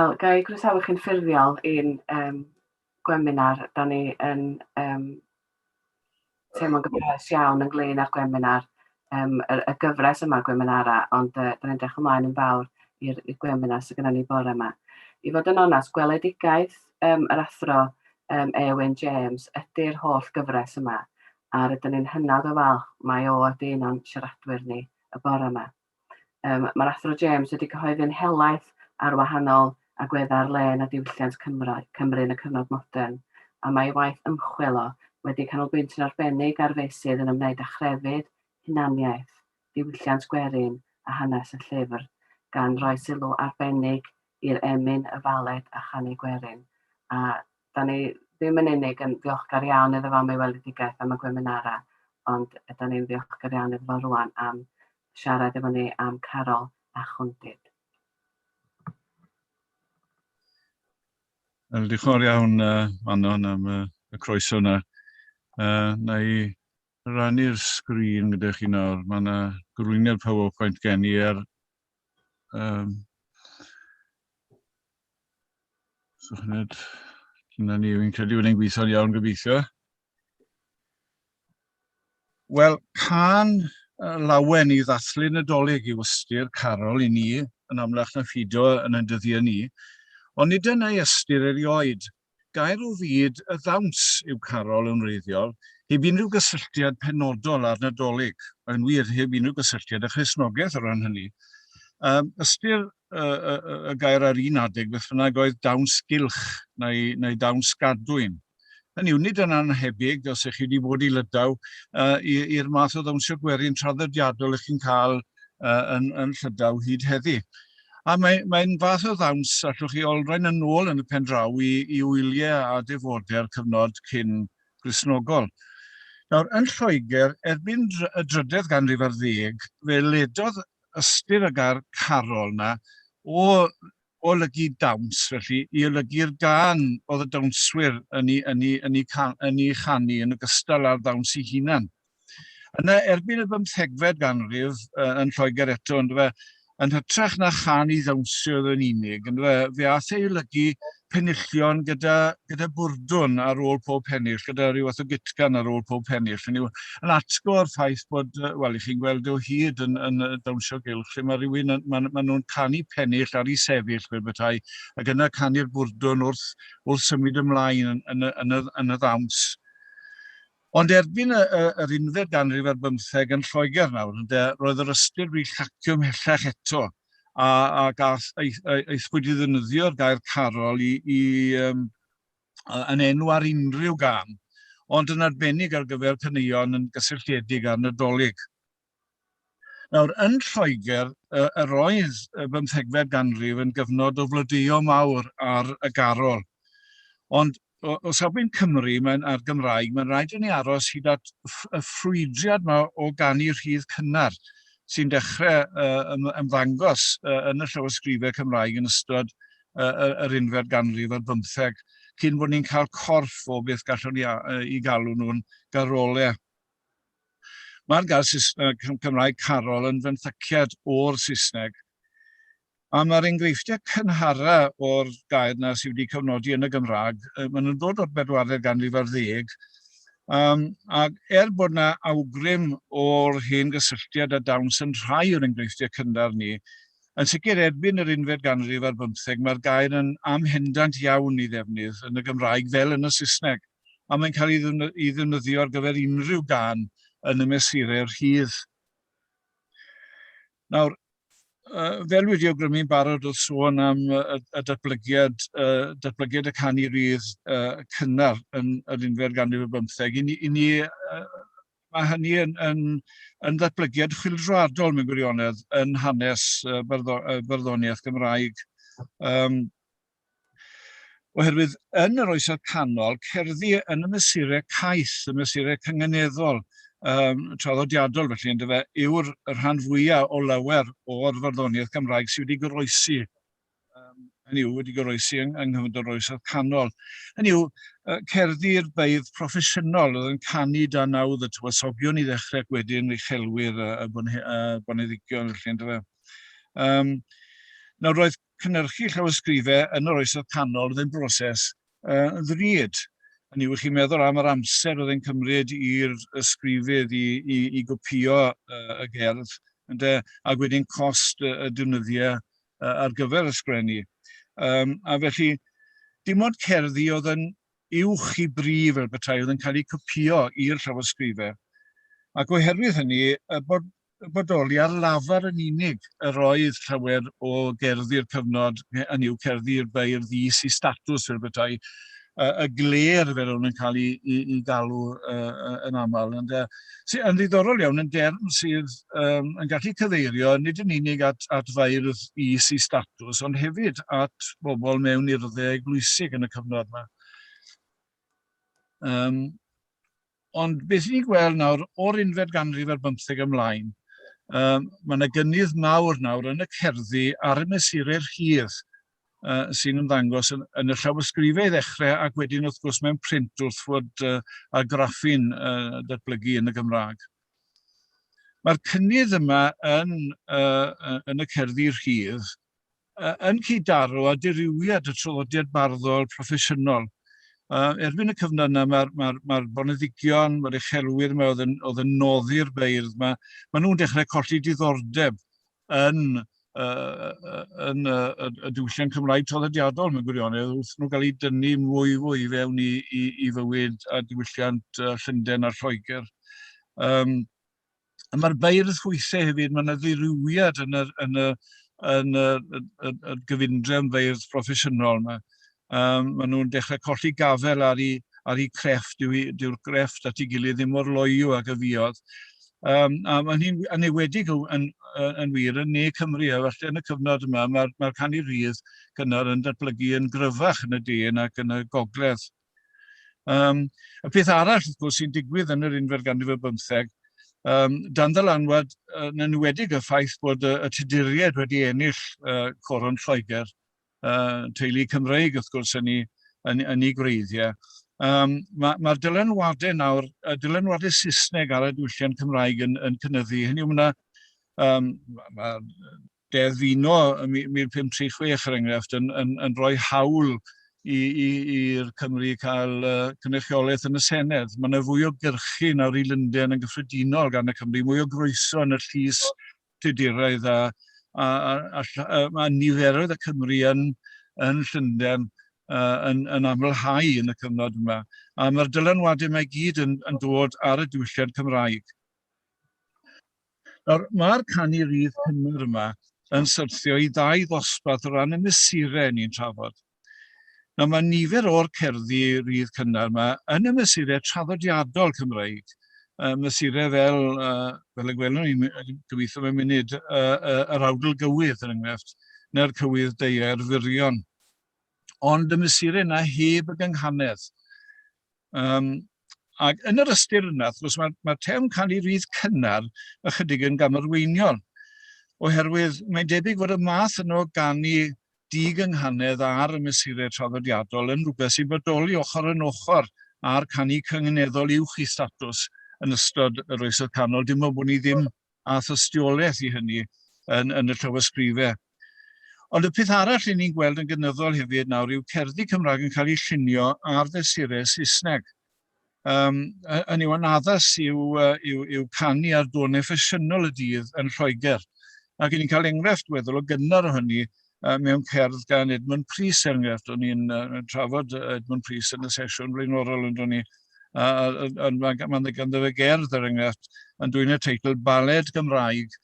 Wel, ga i groesawu chi'n ffurfiol i'n gweminar. Da ni yn teimlo'n gyffrous iawn ynglyn â'r gweminar, y gyfres yma gweminara, ond da ni'n edrych ymlaen yn fawr i'r gweminar sydd gennym ni bore yma. I fod yn onest, gweledigaeth yr athro Eowyn James ydy'r holl gyfres yma, a rydyn ni'n hynod o falch mai o ydy un o'n siaradwyr ni y bore yma. Mae'r Athro James wedi cyhoeddi'n helaeth ar wahanol agweddau ar lên a diwylliant Cymru, Cymru yn y cyfnod modern, a mae ei waith ymchwil o wedi canolbwyntio'n arbennig ar feysydd yn ymwneud â chrefydd, hunaniaeth, diwylliant gwerin a hanes y llyfr, gan roi sylw arbennig i'r emyn, y faled a chanu gwerin. A da ni ddim yn unig yn ddiolchgar iawn iddo fo am ei weledigaeth am y gweminara, ond da ni'n ddiolchgar iawn iddo fo rwan am siarad efo ni am Carol a Chwndid. Wel, diolch yn fawr iawn, Manon, am y croeso yna. Na i rannu'r sgrin gyda chi nawr. Mae yna gyflwyniad PowerPoint gen i ar. So, chyned, dyna ni, fi'n credu bod e'n gweithio'n iawn gobeithio. Wel, cân lawen i ddathlu Nadolig yw ystyr carol i ni, yn amlach na phido yn ein dyddiau ni, ond nid dyna ei ystyr erioed. Gair o fyd y ddawns yw carol yn wreiddiol, heb unrhyw gysylltiad penodol â'r Nadolig, yn wir, heb unrhyw gysylltiad â Christnogaeth o ran hynny. Ystyr y, y, y gair ar un adeg beth bynnag oedd dawns gylch neu, neu dawns gadwyn. Hynny yw, nid yn annhebyg, os ych chi wedi bod i Lydaw, i'r math o ddawnsio gwerin traddodiadol ych chi'n cael yn, yn Llydaw hyd heddi. A mae'n mae fath o ddawns allwch chi olrhain yn ôl yn y pen draw i, i wyliau a defodau'r cyfnod cyn Gristnogol. Nawr, yn Lloegr, erbyn y drydedd ganrif ar ddeg, fe ledodd ystyr y gair carol na o olygu dawns, felly, i olygu'r gân oedd y dawnswyr yn ei, yn ei, yn ei, yn ei chanu yn ogystal â'r ddawns ei hunan. Yna, erbyn y bymthegfed ganrif yn Lloegr eto, ynddo fe, yn hytrach na chan i ddawnsio yn unig, ynddo fe, fe aeth ei olygu penillion gyda, gyda bwrdwn ar ôl pob pennill, gyda rhyw fath o gutgan ar ôl pob pennill. Hynny yw, yn atgo o'r ffaith bod, wel, i chi'n gweld o hyd yn, yn dawnsio gylch, lle mae rhywun, maen ma nhw'n canu pennill ar ei sefyll fel bethau, ac yna canu'r bwrdwn wrth, wrth symud ymlaen yn, yn, yn, y, yn y ddawns. Ond erbyn y, y, yr unfed ganrif ar bymtheg yn Lloegr nawr, ynde, roedd yr ystyr wedi llacio ymhellach eto, a, a gath, aethpwyd i ddefnyddio'r gair carol i, i, um, yn enw ar unrhyw gân, ond yn arbennig ar gyfer caneuon yn gysylltiedig â'r Nadolig. Nawr, yn Lloegr, yr oedd y bymthegfed ganrif yn gyfnod o flodeuo mawr ar y garol. Ond o, o safbwynt Cymru mae'n, a'r Gymraeg, mae'n rhaid i ni aros hyd at y ffrwydriad yma o ganu rhydd cynnar sy'n dechrau ymddangos yn y llawysgrifau Cymraeg yn ystod yr unfed ganrif ar bymtheg, cyn bod ni'n cael corff o beth gallwn ni i galw nhw'n garolau. Mae'r gair Cymraeg carol yn fenthyciad o'r Saesneg, a mae'r enghreifftiau cynhara o'r gair 'na sydd wedi cofnodi yn y Gymraeg, maen nhw'n dod o'r bedwaredd ganrif ar ddeg, ac er bod 'na awgrym o'r hen gysylltiad â dawns yn rhai o'r enghreifftiau cynnar ni, yn sicr erbyn yr unfed ganrif ar bymtheg mae'r gair yn amhendant iawn i ddefnydd yn y Gymraeg fel yn y Saesneg. a mae'n cael ei ddefnyddio ar gyfer unrhyw gân yn y mesurau rhydd. Nawr, fel wedi awgrymu'n barod wrth sôn am y datblygiad, datblygiad y canu rhydd cynnar yn yr unfed ganrif ar bymtheg, i ni, i ni mae hynny yn, yn, yn ddatblygiad chwyldroadol mewn gwirionedd yn hanes barddoniaeth Gymraeg. Um, Oherwydd yn yr Oesoedd Canol, cerddi yn y mesurau caeth, y mesurau cynganeddol, um, traddodiadol felly, yndyfe, yw'r rhan fwyaf o lawer o'r farddoniaeth Gymraeg sydd wedi goroesi, um, hynny yw, wedi goroesi yng, yng nghyfnod yr Oesoedd Canol. Hynny yw, cerddi'r beirdd proffesiynol oedd yn canu dan nawdd y tywysogion i ddechrau ac wedyn uchelwyr y, y boneddigion felly, yndyfe. Um, nawr, roedd cynhyrchu llawysgrifau yn yr Oesoedd Canol oedd yn broses ddrud. Hynny yw, chi'n meddwl am yr amser oedd e'n cymryd i'r ysgrifydd i, i, i gopïo y gerdd, ynde, ac wedyn cost y, y defnyddiau ar gyfer ysgrifennu. Um, a felly, dim ond cerddi oedd yn uwch i bri fel petai oedd yn cael eu copïo i'r llawysgrifau. Ac oherwydd hynny, y bod bodoli ar lafar yn unig yr oedd llawer o gerddi'r cyfnod, hynny yw cerddi'r beirdd is i statws fel petai, y glêr fel o'n yn cael ei, ei, ei galw yn aml. Ond, sy, yn ddiddorol iawn, yn derm sydd um, yn gallu cyfeirio nid yn unig at, at feirdd is i statws, ond hefyd at bobl mewn urddau eglwysig yn y cyfnod yma. Um, Ond beth ni'n gweld nawr, o'r unfed ganrif ar bymtheg ymlaen, um, mae yna gynnydd mawr nawr yn y cerddi ar y mesurau rhydd uh, sy'n ymddangos yn, yn y llawysgrifau i ddechrau ac wedyn wrth gwrs mewn print wrth fod uh, argraffu'n uh, datblygu yn y Gymraeg. Mae'r cynnydd yma yn, uh, yn y cerddi rhydd yn cyd-daro â dirywiad y traddodiad barddol proffesiynol. Uh, erbyn y cyfnod yna, mae'r mae, mae boneddigion, mae'r uchelwyr yma oedd yn, oedd yn noddi'r beirdd yma, maen nhw'n dechrau colli diddordeb yn, uh, yn uh, y, y diwylliant Cymraeg traddodiadol mewn gwirionedd, wrth nhw gael eu dynnu mwy fwy fewn i, i, i fywyd a diwylliant uh, Llundain a Lloegr. Um, A mae'r beirdd hwythau hefyd, mae yna ddirywiad yn y, yn y, yn y, y, y, y gyfundrefn feirdd proffesiynol yma. Um, maen nhw'n dechrau colli gafel ar ei, ar ei crefft, dyw'r dyw grefft at ei gilydd ddim mor loyw ag y fuodd. Um, a mae'n hi'n anewedig yn, yn, yn wir yn ne Cymru, a falle yn y cyfnod yma mae'r mae canu rhydd cynnar yn datblygu yn gryfach yn y de nac yn y gogledd. Um, y peth arall, wrth gwrs, sy'n digwydd yn yr unfed ganrif ar bymtheg, um, dan ddylanwad, yn enwedig y ffaith bod y, y Tuduriaid wedi ennill coron Lloegr, teulu Cymreig, wrth gwrs, yn ei, yn, yn ei gwreiddiau. Um, Mae'r ma, dylanwadau nawr, y dylanwadau Saesneg ar y diwylliant Cymraeg yn, yn cynyddu. Hynny yw, mae um, ma Deddf Uno ym 1536, er enghraifft, yn, yn, yn rhoi hawl i'r Cymry cael uh, cynrychiolaeth yn y Senedd. Mae yna fwy o gyrchu nawr i Lundain yn gyffredinol gan y Cymry, mwy o groeso yn y llys Tuduraidd a, a, a, a, a, a niferoedd y Cymry yn, yn Llundain uh, yn, yn amlhau yn y cyfnod yma. A mae'r dylanwadau yma i gyd yn, yn dod ar y diwylliant Cymraeg. Nawr, mae'r canu rhydd cynnar yma yn syrthio i ddau ddosbarth o ran y mesurau ni'n trafod. Nawr, mae nifer o'r cerddi rhydd cynnar yma yn y mesurau traddodiadol Cymreig, uh, mesurau fel, uh, fel y gwelwn ni, gobeithio mewn munud, uh, uh, yr awdl gywydd, er enghraifft, neu'r cywydd deuair fyrion. Ond y mesurau yna heb y gynghanedd. Um, ac yn yr ystyr yna, wrth gwrs, mae'r mae term canu rhydd cynnar ychydig yn gamarweiniol, oherwydd mae'n debyg fod y math yno o ganu digynghanedd ar y mesurau traddodiadol yn rhywbeth sy'n bodoli ochr yn ochr â'r canu cynganeddol uwch i statws yn ystod yr Oesoedd Canol, dim ond bod ni ddim a thystiolaeth i hynny yn, yn y llawysgrifau. Ond y peth arall i ni'n gweld yn gynyddol hefyd nawr yw cerddi Cymraeg yn cael eu llunio ar fesurau Saesneg. Um, yn yw anaddas i'w, i'w, i'w canu ar dôn ffasiynol y dydd yn Lloegr. Ac i ni'n cael enghraifft weddol o gynnar o hynny mewn cerdd gan Edmund Prys, er enghraifft. O'n i'n trafod Edmund Prys yn y sesiwn flaenorol yn dod ni. A, mae ma ganddo fe gerdd, er enghraifft, yn dwyn y teitl Baled Gymraeg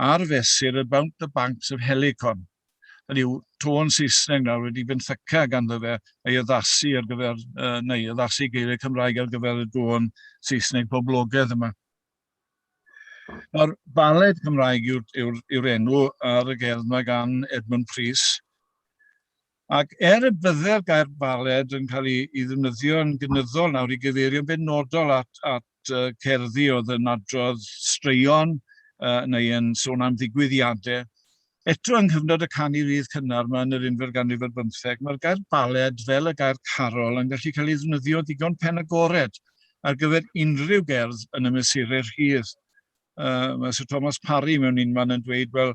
ar fesur About the Banks of Helicon. Hynny yw, tôn Saesneg nawr wedi benthyca ganddo fe ei addasu ar gyfer, uh, neu addasu geiriau Cymraeg ar gyfer y dôn Saesneg poblogaidd yma. Nawr, baled Cymraeg yw'r yw, yw enw ar y gerdd yma gan Edmund Prys. Ac er y bydde'r gair baled yn cael ei, ei ddefnyddio yn gynyddol nawr i gyfeirio'n benodol at, at uh, cerddi oedd yn adrodd straeon uh, neu yn sôn am ddigwyddiadau, eto yng nghyfnod y canu rhydd cynnar yma yn yr unfed ganrif ar bymtheg, mae'r gair baled fel y gair carol yn gallu cael ei ddefnyddio ddigon penagored ar gyfer unrhyw gerdd yn y mesurau rhydd. Uh, mae Sir Thomas Parry mewn unman yn dweud, wel,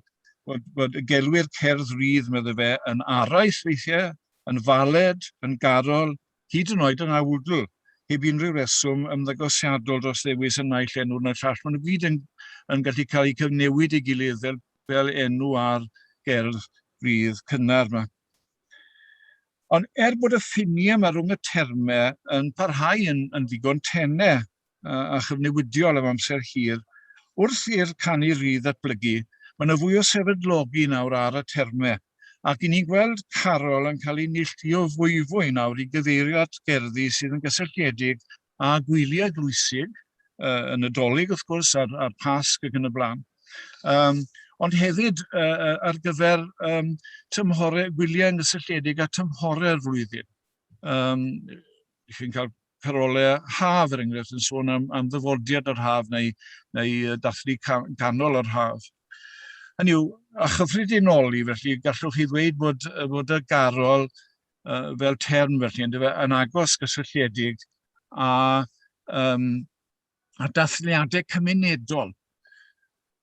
Bod, bod y gelwir cerdd rydd, medde fe, yn araith weithiau, yn faled, yn garol, hyd yn oed yn awdl, heb unrhyw reswm ymddangosiadol dros ddewis y naill enw neu'r llall. Maen nhw gyd yn, yn gallu cael eu cyfnewid ei gilydd fel, fel enw ar gerdd rydd cynnar yma. Ond er bod y ffiniau yma rhwng y termau yn parhau yn, yn ddigon tenau a chyfnewidiol am amser hir, wrth i'r canu rhydd ddatblygu, mae yna fwy o sefydlogi nawr ar y termau, ac i ni'n gweld carol yn cael ei neilltuo fwyfwy nawr i gyfeirio at gerddi sydd yn gysylltiedig â gwyliau eglwysig, uh, y Nadolig wrth gwrs, a'r, a'r Pasg ac yn y blaen. Um, ond hefyd uh, ar gyfer um, tymhorau, gwyliau yn gysylltiedig â tymhorau'r flwyddyn. Um, chi'n cael carolau haf, er enghraifft, yn sôn am, am ddyfodiad yr haf neu, neu dathlu ganol yr haf. Hynny yw, a chyffredinoli, felly, gallwch chi ddweud bod, bod y garol uh, fel term felly, yn, yn agos gysylltiedig â, um, a dathliadau cymunedol,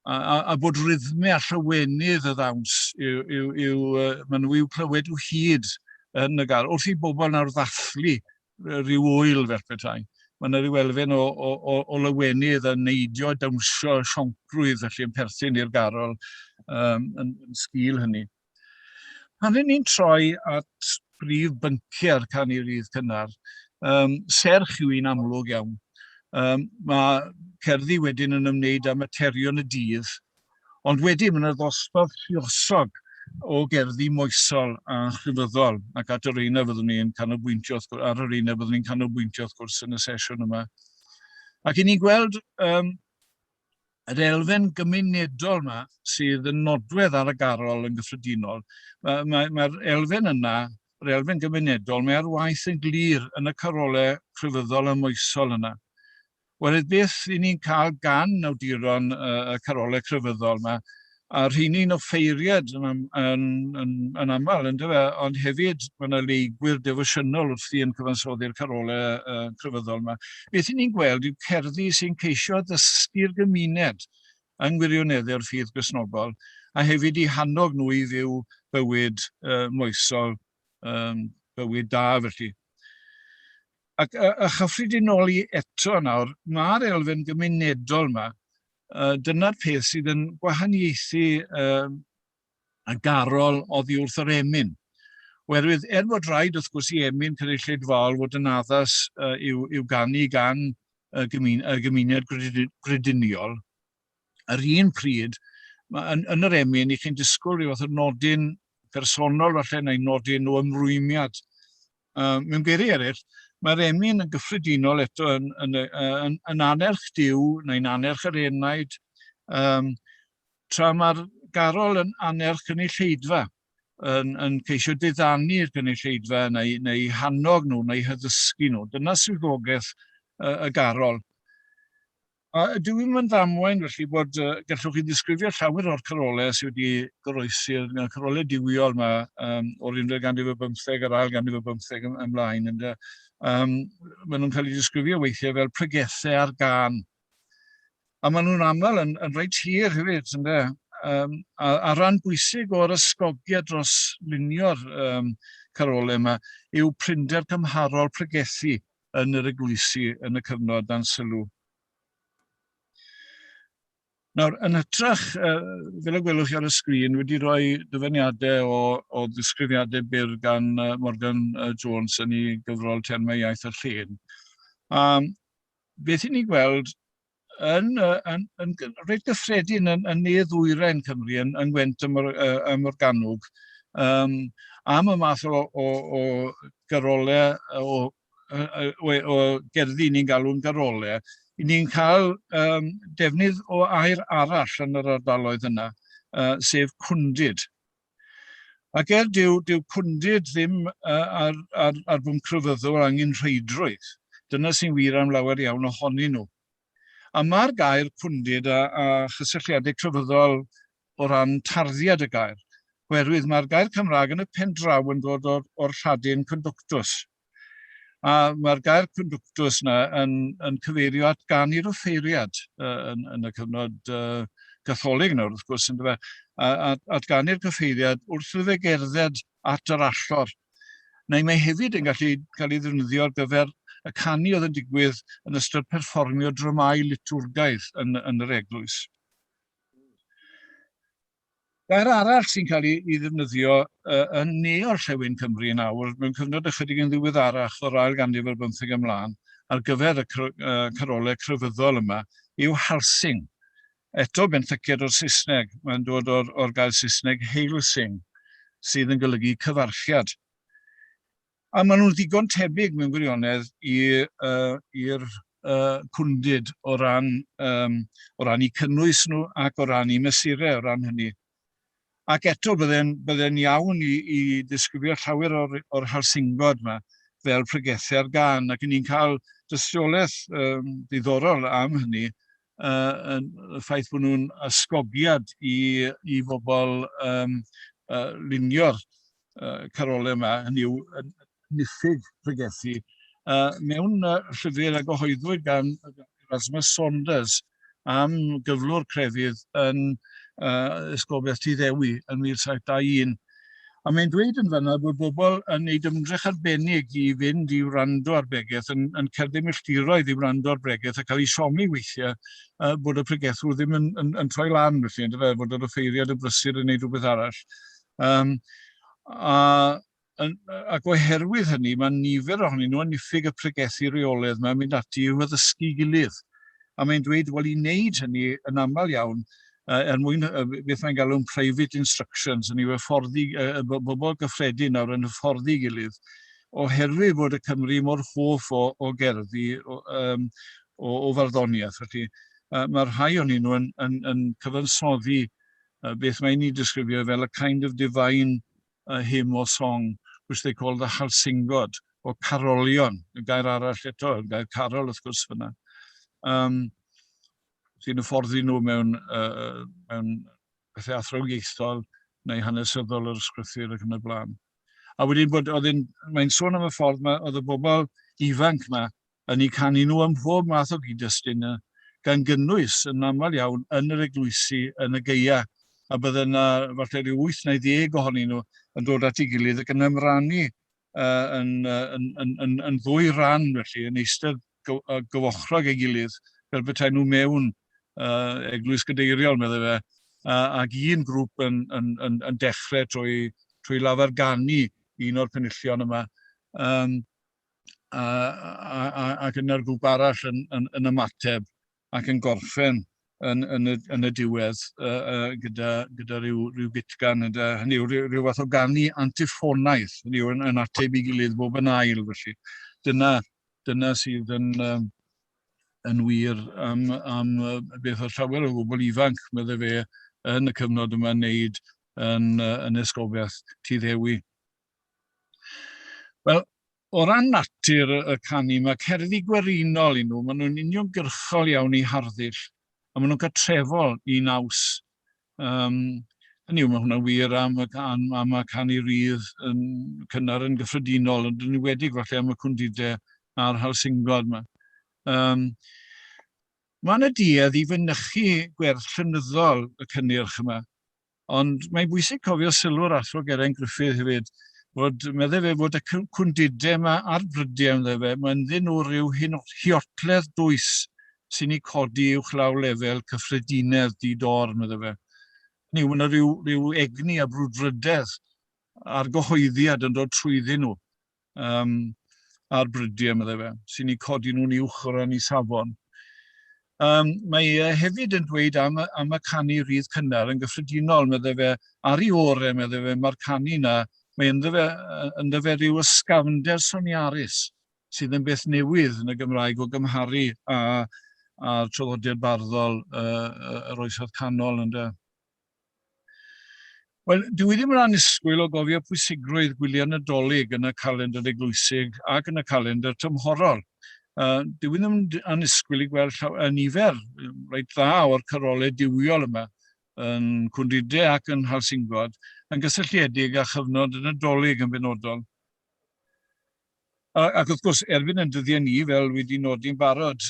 a, a, a bod rhythmau a llawenydd y ddawns yw, yw, yw, uh, maen nhw i'w clywed o hyd yn y gar. Wrth i bobl nawr ddathlu rhyw ŵyl fel petai, mae yna rhyw elfen o, o, o, o lawenydd a neidio, dawnsio, sioncrwydd felly yn perthyn i'r garol um, yn, yn sgil hynny. Pan ry'n ni'n troi at brif bynciau'r canu rhydd cynnar, um, serch yw un amlwg iawn. Um, mae cerddi wedyn yn ymwneud â materion y dydd, ond wedyn mae yna ddosbarth lluosog o gerddi moesol a chrefyddol, ac at y reina fyddwn ni'n canolbwyntio, ar y reina byddwn ni'n canolbwyntio wrth gwrs yn y sesiwn yma. Ac i ni'n gweld um, yr elfen gymunedol yma sydd yn nodwedd ar y garol yn gyffredinol, mae'r mae, mae, mae elfen yna, yr elfen gymunedol, mae ar waith yn glir yn y carolau crefyddol a moesol yna. Wel, beth i ni'n cael gan awduron y carolau crefyddol yma, a rheini'n offeiriad yn, yn, yn, yn aml, yn dyfe, ond hefyd mae yna leigwyr defosiynol wrthi yn cyfansoddi'r carolau uh, crefyddol yma. Beth i ni'n gweld yw cerddi sy'n ceisio addysgu'r gymuned yng ngwirioneddau'r ffydd Gristnogol, a hefyd i hannog nhw i fyw bywyd uh, moesol, um, bywyd da felly. Ac a, a chyffredinoli eto nawr, mae'r elfen gymunedol yma, uh, dyna'r peth sydd yn gwahaniaethu uh, y garol oddi wrth yr emyn. Oherwydd, er bod rhaid wrth gwrs i emyn cynulleidfaol fod yn addas uh, i'w, i'w ganu gan y, gymun, y gymuned grediniol, yr un pryd, mae yn, yn yr emyn, i chi'n disgwyl rhyw fath o nodyn personol falle, neu nodyn o ymrwymiad. Uh, mewn geiriau eraill, mae'r emyn yn gyffredinol eto yn, yn, yn, yn anerch Duw neu'n anerch yr enaid, um, tra mae'r garol yn anerch cynulleidfa, yn, yn ceisio diddanu'r gynulleidfa neu, neu hannog nhw neu hyddysgu nhw. Dyna swyddogaeth y, y garol. A dyw hi'm yn ddamwain felly bod uh, gallwch chi ddisgrifio llawer o'r carolau sydd wedi goroesi'r carolau diwiol yma um, o'r unfed ganrif y bymtheg a'r ail ganrif y bymtheg ymlaen. Ynde? Um, maen nhw'n cael eu disgrifio weithiau fel pregethau ar gan. A maen nhw'n aml yn, yn reit hir hefyd, ynde? Um, a, a rhan bwysig o'r ysgogiad dros lunio'r um, carolau yma yw prinder cymharol pregethu yn yr eglwysi yn y cyfnod dan sylw. Nawr, yn hytrach, fel y gwelwch chi ar y sgrin, wedi rhoi dyfyniadau o, o ddisgrifiadau byr gan Morgan Jones yn ei gyfrol Termau Iaith a Llên. Um, beth i ni gweld yn, yn, yn, yn reit gyffredin yn, yn ne ddwyrain Cymru, yn, yng Ngwent a, Mor, a Morgannwg, um, am y math o, o, o garolau, o, o, o gerddi ni'n galw'n garolau, i ni'n cael um, defnydd o air arall yn yr ardaloedd yna, uh, sef cwndid. Ac er dyw, dyw cwndid ddim uh, ar, ar, ar bwnc crefyddol angenrheidrwydd, dyna sy'n wir am lawer iawn ohonyn nhw. A mae'r gair cwndid a, a chysylltiadau crefyddol o ran tarddiad y gair, oherwydd mae'r gair Cymraeg yn y pen draw yn dod o'r, or Lladin conductus. A mae'r gair conductus yna yn, yn cyfeirio at ganu'r offeiriad uh, yn, yn y cyfnod uh, Gatholig nawr, wrth gwrs, yn dyfe. at ganu'r cyffeiriad wrth iddo fe gerdded at yr allor. Neu mae hefyd yn gallu cael ei ddefnyddio ar gyfer y canu oedd yn digwydd yn ystod perfformio dramâu litwrgaidd yn, yn yr eglwys. Gair arall sy'n cael ei, ei ddefnyddio uh, yn ne-orllewin Cymru yn awr, mewn cyfnod ychydig yn ddiweddarach o'r ail ganrif ar bymtheg ymlaen, ar gyfer y uh, carolau crefyddol yma, yw halsing. Eto benthyciad o'r Saesneg, mae'n dod o'r, or gair Saesneg hail sing, sydd yn golygu cyfarchiad. A maen nhw'n ddigon tebyg mewn gwirionedd i'r uh, uh, cwndid o ran, um, o ran eu cynnwys nhw ac o ran eu mesurau o ran hynny. Ac eto bydde'n bydde iawn i, i ddisgrifio llawer o'r, or halsingod yma fel pregethau ar gan, ac ni'n cael dystiolaeth um, ddiddorol am hynny, uh, y ffaith bod nhw'n ysgogiad i, i bobl um, uh, lunio'r uh, carolau yma, hynny yw, niffyg pregethu, uh, mewn uh, llyfr a gyhoeddwyd gan Erasmus Saunders am gyflwr crefydd yn uh, Esgobaeth Tŷ Ddewi yn 1721. A mae'n dweud yn fanna bod bobl yn gwneud ymdrech arbennig i fynd i wrando ar bregeth, yn, yn cerdded milltiroedd i wrando ar bregeth a cael ei siomi weithiau uh, bod y pregethwr ddim yn, yn, yn troi lan, felly, yndyfe, fod yr offeiriad yn brysur yn gwneud rhywbeth arall. Um, a, yn, ac oherwydd hynny, mae nifer ohonyn nhw yn niffyg y pregethu reolaidd mae'n mynd ati i'w addysgu gilydd. A mae'n dweud, wel, i wneud hynny yn aml iawn, uh, er mwyn uh, beth mae'n galw'n private instructions, yn i'w hyfforddi, uh, bobl gyffredin nawr yn hyfforddi gilydd, oherwydd bod y Cymru mor hoff o, o gerddi, o, um, o, o farddoniaeth. Felly, uh, mae rhai o'n nhw yn, yn, yn cyfansoddi beth mae'n ei disgrifio fel a kind of divine hymn or song, which they call the Halsingod, o carolion, y gair arall eto, y gair carol wrth gwrs fyna. Um, sy'n hyfforddi nhw mewn, uh, mewn pethau athrawiaethol neu hanesyddol yr ysgrythur ac yn y blaen. A wedyn bod, oedd mae'n sôn am y ffordd mae, oedd y bobl ifanc yma yn eu canu nhw ym mhob math o gyd-destun, gan gynnwys, yn aml iawn, yn yr eglwysi yn y gaea, a bydde yna falle rhyw 8 neu 10 ohonyn nhw yn dod at ei gilydd ac yn ymrannu uh, yn, yn, yn, yn, yn ddwy ran felly, yn eistedd gyfochrog ei gilydd, fel petai nhw mewn uh, eglwys gadeiriol, meddai fe, uh, ac un grŵp yn, yn, yn, yn dechrau trwy, trwy lafar ganu un o'r penillion yma. Um, a, a, a, ac yna'r grŵp arall yn, yn, yn ymateb ac yn gorffen yn, yn, y, yn y diwedd uh, uh, gyda, gyda rhyw, rhyw gitgan, gyda, hynny yw, rhyw, rhyw fath o ganu antiffonaidd, hynny yw, yn, yn ateb i gilydd bob yn ail, felly. Dyna, dyna sydd yn, um, yn wir am, am beth oedd llawer o bobl ifanc, meddai fe, yn y cyfnod yma wneud yn, yn Esgobaeth Tŷ Ddewi. Wel, o ran natur y canu, mae cerddi gwerinol i nhw, maen nhw'n uniongyrchol iawn i harddull, a maen nhw'n gartrefol i naws. Um, hynny yw, mae hwnna'n wir am y, am, am y canu rydd yn cynnar yn gyffredinol, ond yn enwedig falle am y cwndidau a'r halsingod yma. Um, mae yna duedd i fynychu gwerth llenyddol y cynnyrch yma, Ond mae'n bwysig cofio sylw'r Athro Geraint Gruffydd hefyd, fod, meddai fe, fod y cwndidau yma ar brydiau, meddai fe, mae ynddyn nhw rhyw hiotledd dwys sy'n eu codi uwchlaw lefel cyffredinedd di-dor, meddai fe. Hynny yw, mae yna rhyw, rhyw egni a brwdfrydedd a'r gyhoeddiad yn dod trwyddyn nhw um, ar brydiau, meddai fe, sy'n eu codi nhw'n uwch o ran eu safon. Um, mae e hefyd yn dweud am, am y canu rhydd cynnar yn gyffredinol, meddai fe, ar ei orau, meddai fe, mae'r canu yna, mae ynddo fe, ynddo fe rhyw ysgafnder soniarus sydd yn beth newydd yn y Gymraeg o gymharu â, â'r traddodiad barddol uh, yr oesoedd canol, ynde. Wel, dw i ddim yn annisgwyl o gofio pwysigrwydd gwyliau Nadolig yn y calendr eglwysig ac yn y calendr tymhorol. Uh, dw i ddim yn annisgwyl i gweld llaw, uh, nifer reit dda o'r carolau duwiol yma yn Cwndide ac yn Halsingod yn gysylltiedig â chyfnod y Nadolig yn benodol. Ac wrth gwrs, erbyn yn dyddiau ni, fel wedi nodi'n barod,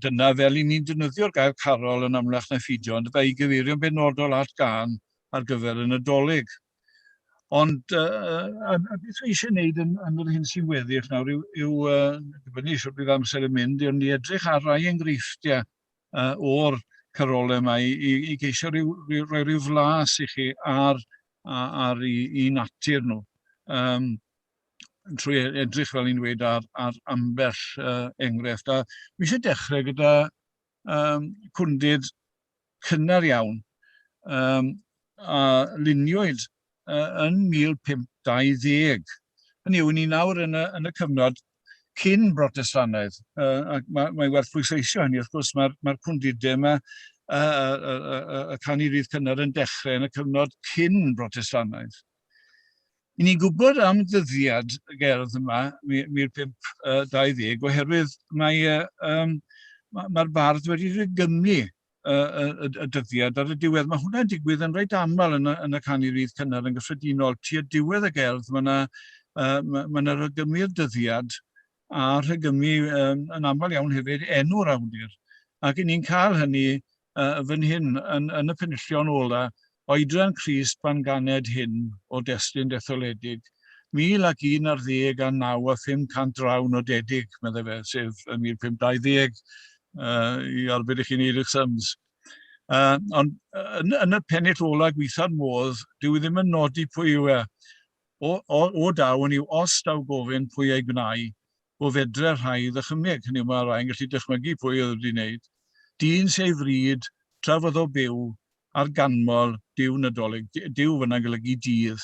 dyna fel i ni'n defnyddio'r gair carol yn amlach na pheidio, ond fe i gyfeirio'n benodol at gân ar gyfer y Nadolig. Ond a beth dwi eisiau gwneud yn yr hyn sy'n weddill nawr yw dibynnu sut bydd amser yn mynd, yw ni edrych ar rai enghreifftiau o'r carolau yma i geisio rhoi rhyw flas i chi ar i natur nhw. Trwy edrych, fel ni'n dweud, ar ambell enghraifft. A dwi eisiau dechrau gyda cwndid cynnar iawn a luniwyd yn 1520. Hynny yw, ni nawr yn y cyfnod cyn Brotestannaidd, ac mae werth pwysleisio hynny, wrth gwrs, mae'r cwndidau yma, y canu rhydd cynnar yn dechrau yn y cyfnod cyn Brotestannaidd. I ni'n gwybod am ddyddiad y gerdd yma, 1520, oherwydd mae'r bardd wedi rhegymu y dyddiad ar y diwedd. Mae hwnna'n digwydd yn reit aml yn y canu rhydd cynnar yn gyffredinol. Tua diwedd y gerdd, mae yna ma rhegymu'r dyddiad a rhegymu yn aml iawn hefyd enw'r awdur. Ac i ni'n cael hynny fan hyn yn y penillion ola, oedran Crist pan ganed hyn o destun detholedig, 1019 a 500 draw nodedig, meddai fe, sef y 1520, i arbed i chi wneud eich sums. Ond yn y pennill ola gweitha'r modd, dyw e ddim yn nodi pwy yw e. O daw yn yw os daw gofyn pwy ei gwnau, o fedre rhai ddychymyg, hynny yw mae rhai'n gallu dychmygu pwy oedd wedi wneud. Dyn sy ei fryd, tra fyddo byw, ar ganmol Duw Nadolig. Duw fyna'n golygu dydd,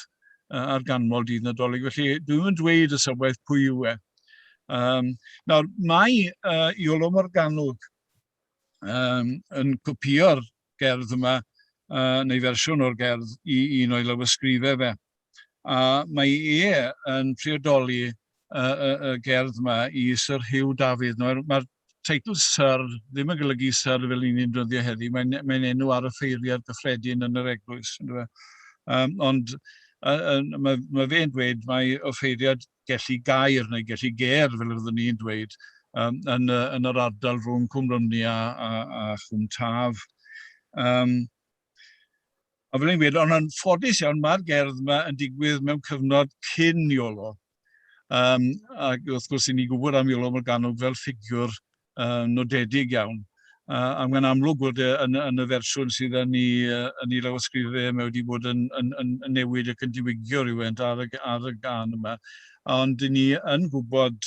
ar ganmol dydd Nadolig. Felly dwi'm yn dweud y sylwedd pwy yw e. Nawr, mae Iolo Morganwg yn copïo'r gerdd yma, neu fersiwn o'r gerdd, i un o'i lawysgrifau fe. A mae e yn priodoli y gerdd yma i Syr Hugh Dafydd. Nawr, mae'r teitl Syr ddim yn golygu Syr fel ni'n defnyddio heddi, mae'n enw ar y ffeiriad gyffredin yn yr eglwys. Ond mae fe'n dweud mae offeiriad Gelli Gaer neu Gelli Gêr, fel fyddwn ni'n dweud, yn yr ardal rhwng Cwm Rhymni a Chwm Taf. A fel i'n gweud, ond yn ffodus iawn, mae'r gerdd yma yn digwydd mewn cyfnod cyn Iolo. Ac wrth gwrs, i ni gwybod am Iolo Morgannwg fel ffigiwr nodedig iawn. A mae'n amlwg bod e yn y fersiwn sydd yn ei lawysgrifau, mae wedi bod yn newid ac yn diwygio rhywfaint ar y gân yma. Ond i ni yn gwybod,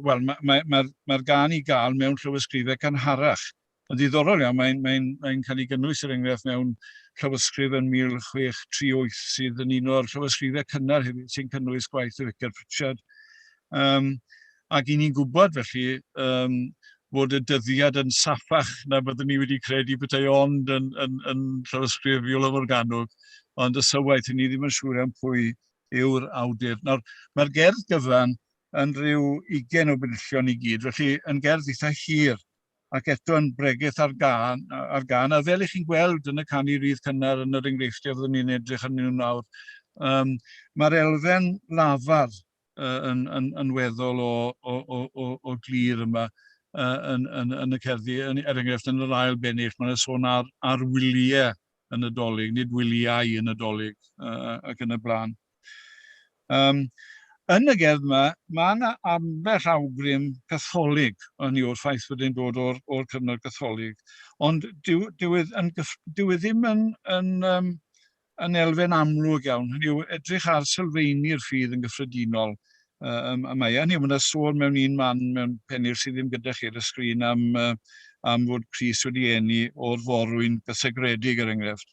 wel, mae'r gân i gael mewn llawysgrifau cynharach. Yn ddiddorol iawn, mae'n cael ei gynnwys, er enghraifft, mewn llawysgrif yn 1638 sydd yn un o'r llawysgrifau cynnar hefyd sy'n cynnwys gwaith y Vicar Pritchard. Ac i ni'n gwybod felly bod y dyddiad yn saffach na byddwn ni wedi credu petai ond yn llawysgrif Iolo Morgannwg, ond y sywaith, ni ddim yn siŵr iawn pwy yw'r awdur. Nawr, mae'r gerdd gyfan yn rhyw 20 o benillion i gyd, felly yn gerdd eitha hir, ac eto yn bregeth ar gân, a fel i chi'n gweld yn y canu rhydd cynnar yn yr enghreifftiau fyddwn ni'n edrych arnyn nhw nawr, mae'r elfen lafar yn weddol o glir yma yn y cerddi. Er enghraifft, yn yr ail bennill, mae'n sôn ar wyliau y Nadolig, nid wyliau y Nadolig, ac yn y blaen. Yn y gerdd yma, mae yna ambell awgrym Catholig, hynny yw'r ffaith bod e'n dod o'r cyfnod Catholig, ond dyw e ddim yn elfen amlwg iawn, hynny yw edrych ar sylfeini'r ffydd yn gyffredinol. Mae e, hynny yw, mae yna sôn mewn un man mewn pennill sydd ddim gyda chi ar y sgrin am fod Crist wedi eni o'r forwyn gysegredig, er enghraifft.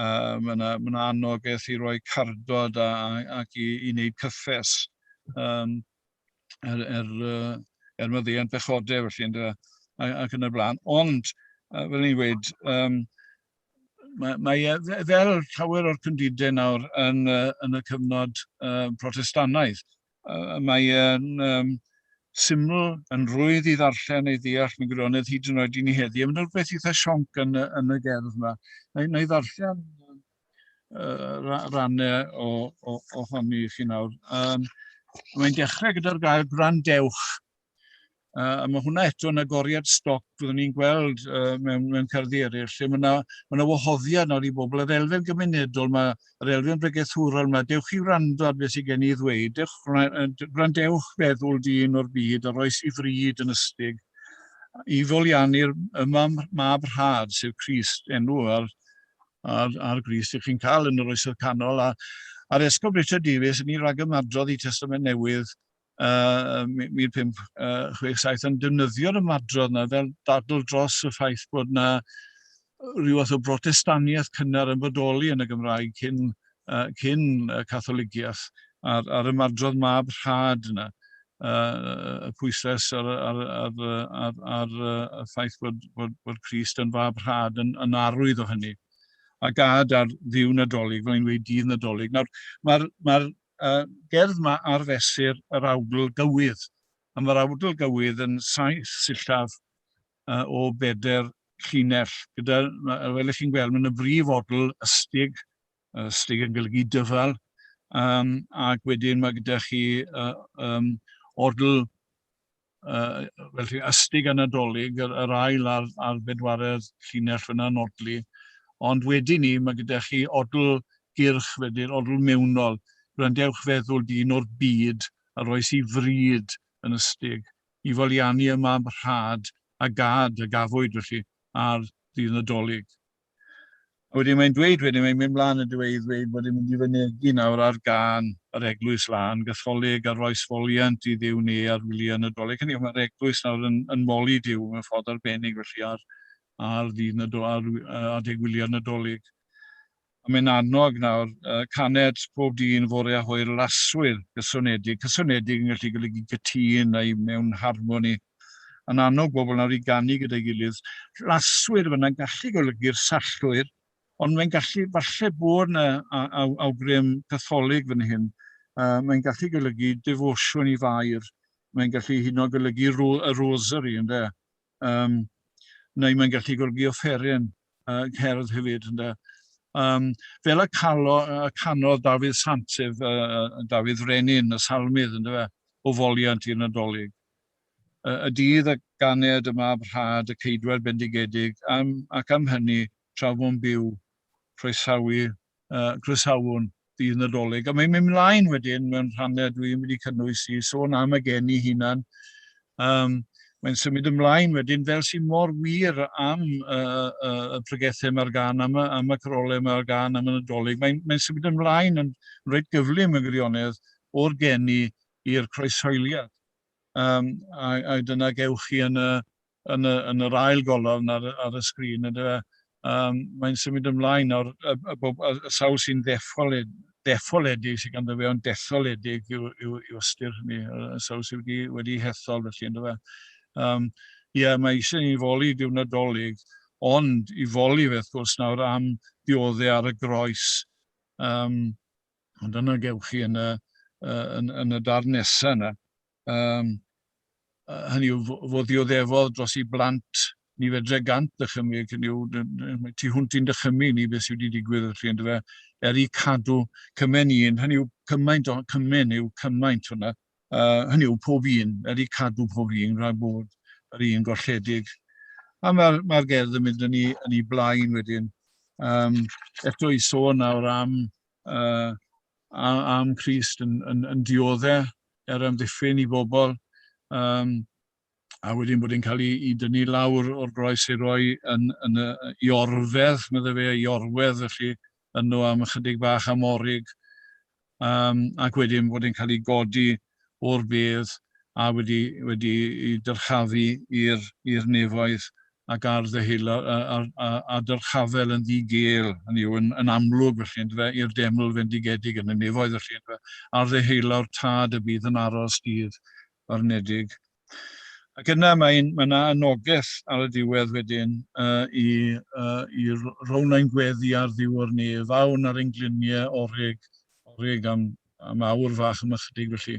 Mae yna ma anogaeth i roi cardod ac i wneud cyffes er maddeuant pechodau felly, yndyfe, ac yn y blaen. Ond, fel ni'n gweud, mae e fel llawer o'r cyndidau nawr yn y cyfnod Protestannaidd. Mae e'n syml, yn rhwydd i ddarllen ei ddeall mewn gwirionedd hyd yn oed i ni heddi. Mae'n rhywbeth eitha sionc yn y gerdd yma. Na i ddarllen rannau ohoni i chi nawr. Mae'n dechrau gyda'r gair "gwrandewch". A mae hwnna eto yn agoriad stoc fyddwn ni'n gweld mewn, mewn cerddi eraill, lle mae yna, mae yna wahoddiad nawr i bobl, yr elfen gymunedol yma, yr elfen bregethwrol yma, dewch i wrando ar beth sydd gen i ddweud, dewch, gwrandewch feddwl dyn o'r byd a roes i fryd yn ystig, i foliannu'r mab rhad, sef Crist, enw ar, ar, ar Grist ych chi'n cael yn yr Oesoedd Canol, a, a'r Esgob Richard Davies yn ei ragymadrodd i Testament Newydd 1567 yn defnyddio'r ymadrodd yna fel dadl dros y ffaith bod yna rhyw fath o brotestaniaeth cynnar yn bodoli yn y Gymraeg cyn, cyn y Catholigiaeth a'r, a'r ymadrodd mab rhad yna, y pwyslais ar, ar, ar, ar, ar y ffaith bod, bod, bod Crist yn fab rhad yn, yn arwydd o hynny. A gad ar ddiw Nadolig, fel i'n dweud dydd Nadolig. Nawr, mae'r mae gerdd yma ar fesur yr awdl gywydd. A mae'r awdl gywydd yn saith sillaf o beder llinell. Gyda, fel ych chi'n gweld, mae'n y brif odl ystig, ystig yn golygu dyfal, um, ac wedyn mae gyda chi uh, um, odl uh, felly ystig a Nadolig, yr, yr ail a'r, a'r bedwaredd llinell fyna nodli. Ond wedyn ni, mae gyda chi odl gyrch wedyn, odl mewnol. Gwrandewch feddwl dyn o'r byd a roes i fryd yn ystig, i foliannu y mab rhad a gad a gafwyd felly ar ddydd Nadolig. A wedyn mae'n dweud, wedyn mae'n mynd mlaen yn dweud, dweud bod e'n mynd i fynegi nawr ar gân yr Eglwys Lân Gatholig a roes foliant i Dduw ni ar wyliau Nadolig. Hynny yw, mae'r Eglwys nawr yn, yn moli Duw mewn ffordd arbennig felly ar, ar ddydd Nadolig, ar adeg wyliau Nadolig. A mae'n annog nawr, uh, caned pob dyn fore a hwyr laswyr gysonedig. Cysonedig yn gallu golygu gytûn neu mewn harmoni yn annog bobl nawr i ganu gyda'i gilydd. Laswyr fyna'n gallu golygu'r sallwyr, ond mae'n gallu falle bod yna awgrym Catholig fan hyn. Uh, mae'n gallu golygu defosiwn i fair, mae'n gallu hyd yn oed golygu ro y rosary, ynddo. Um, neu mae'n gallu golygu offeryn uh, cerdd hefyd, ynddo. Um, fel y, calo, y canodd Dafydd Sant, sef uh, Dafydd Frenin, y salmydd, ynddo fe, o foliant i'r Nadolig. Y dydd y ganed y mab rhad, y ceidwad bendigedig, am, ac am hynny, tra fo'n byw, croesawu, uh, croesawwn ddydd Nadolig. A mae'n mynd mlaen wedyn mewn rhannau dwi'n wedi cynnwys i sôn am y geni hunan. Um, mae'n symud ymlaen wedyn fel sy'n mor wir am uh, uh, y pregethau mae'r gan, am y, am y carolau mae'r gan, am y Nadolig. Mae'n mae symud ymlaen yn reit gyflym yn gwirionedd o'r geni i'r croeshoeliad. Um, a, a dyna gewch chi yn y, yn y, yn yr ail golofn ar, ar y sgrin. Ynddo fe? Um, mae'n symud ymlaen nawr, y, y, y, y sawl sy'n ddetholedig, detholedig sydd ganddo fe, ond detholedig yw, yw, yw ystyr hynny, y sawl sydd wedi, wedi hethol felly, ynddo fe. Um, ie, mae eisiau ni foli Duw Nadolig, ond i foli fe, wrth gwrs, nawr am dioddau ar y groes. Um, Ond dyna gewch chi yn y, yn, yn y darn nesaf yna. Um, hynny yw, fo ddioddefodd dros i blant ni fedre gant dychymyg, hynny yw, tu hwnt i'n dychymyg ni beth sydd wedi digwydd felly, ynddo fe, er i cadw cymen un, hynny yw, cymaint o, cymen yw cymaint hwnna, uh, hynny yw, pob un, er i cadw pob un, rhag bod yr un golledig. A mae'r mae gerdd yn mynd yn ei, yn ei blaen wedyn. Um, eto i sôn nawr am uh, am Crist yn, yn, yn dioddau er amddiffyn i bobl, um, a wedyn bod e'n cael ei, ei dynnu lawr o'r groes ei roi yn, yn, y, i orfedd, meddai fe, i orwedd felly, yno am ychydig bach am orig, um, ac wedyn bod e'n cael ei godi o'r bedd a wedi, wedi ei dyrchafu i'r nefoedd ac ar ddeheula, a, a, a, a dyrchafel yn ddi-gêl, hynny yw, yn, yn amlwg felly, yndyfe, i'r deml fendigedig yn y nefoedd felly, yndyfe, ar ddeheulaw'r tad y bydd yn aros dydd barnedig. Ac yna mae'n mae yna anogaeth ar y diwedd wedyn uh, i, uh, i rown ein gweddi ar ddiw o'r nef, awn ar ein gliniau orig, orig am am awr fach am ychydig felly,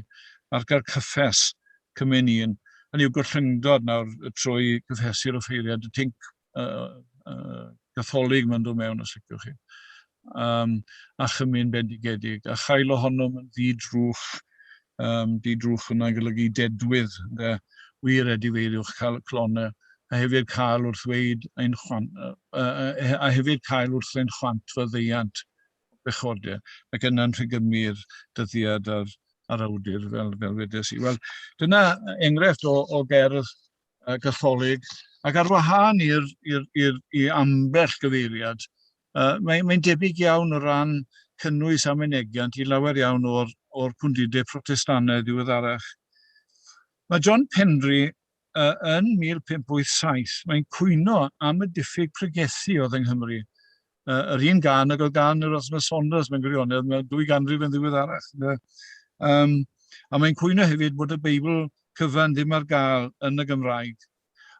ar gael cyffes cymen un. Hynny yw gollyngdod nawr trwy cyffesu'r offeiriad, y tinc uh, uh, gatholig mae'n dod mewn os liciwch chi. Um, a chymun bendigedig, a chael ohonom yn ddi-drwch, um, di-drwch hwnna'n golygu dedwydd, ynde? Wir edifeiriwch cael clonau, a hefyd cael wrth weid ein chwant, a hefyd cael wrth ein chwant faddeuant bechodau, ac yna'n rhegymu'r dyddiad a'r, a'r awdur, fel, fel wedes i. Wel, dyna enghraifft o, o gerdd gatholig, ac ar wahân i'r, i'r, i'r, i ambell gyfeiriad, uh, mae'n mae debyg iawn o ran cynnwys a mynegiant i lawer iawn o'r, or cwndidau Protestannaidd ddiweddarach. Mae John Penry uh, yn 1587, mae'n cwyno am y diffyg pregethu oedd yng Nghymru. Uh, yr un gan ag oedd gan yr Erasmus Saunders mewn gwirionedd, mae dwy ganrif yn ddiweddarach. Um, a mae'n cwyno hefyd bod y Beibl cyfan ddim ar gael yn y Gymraeg.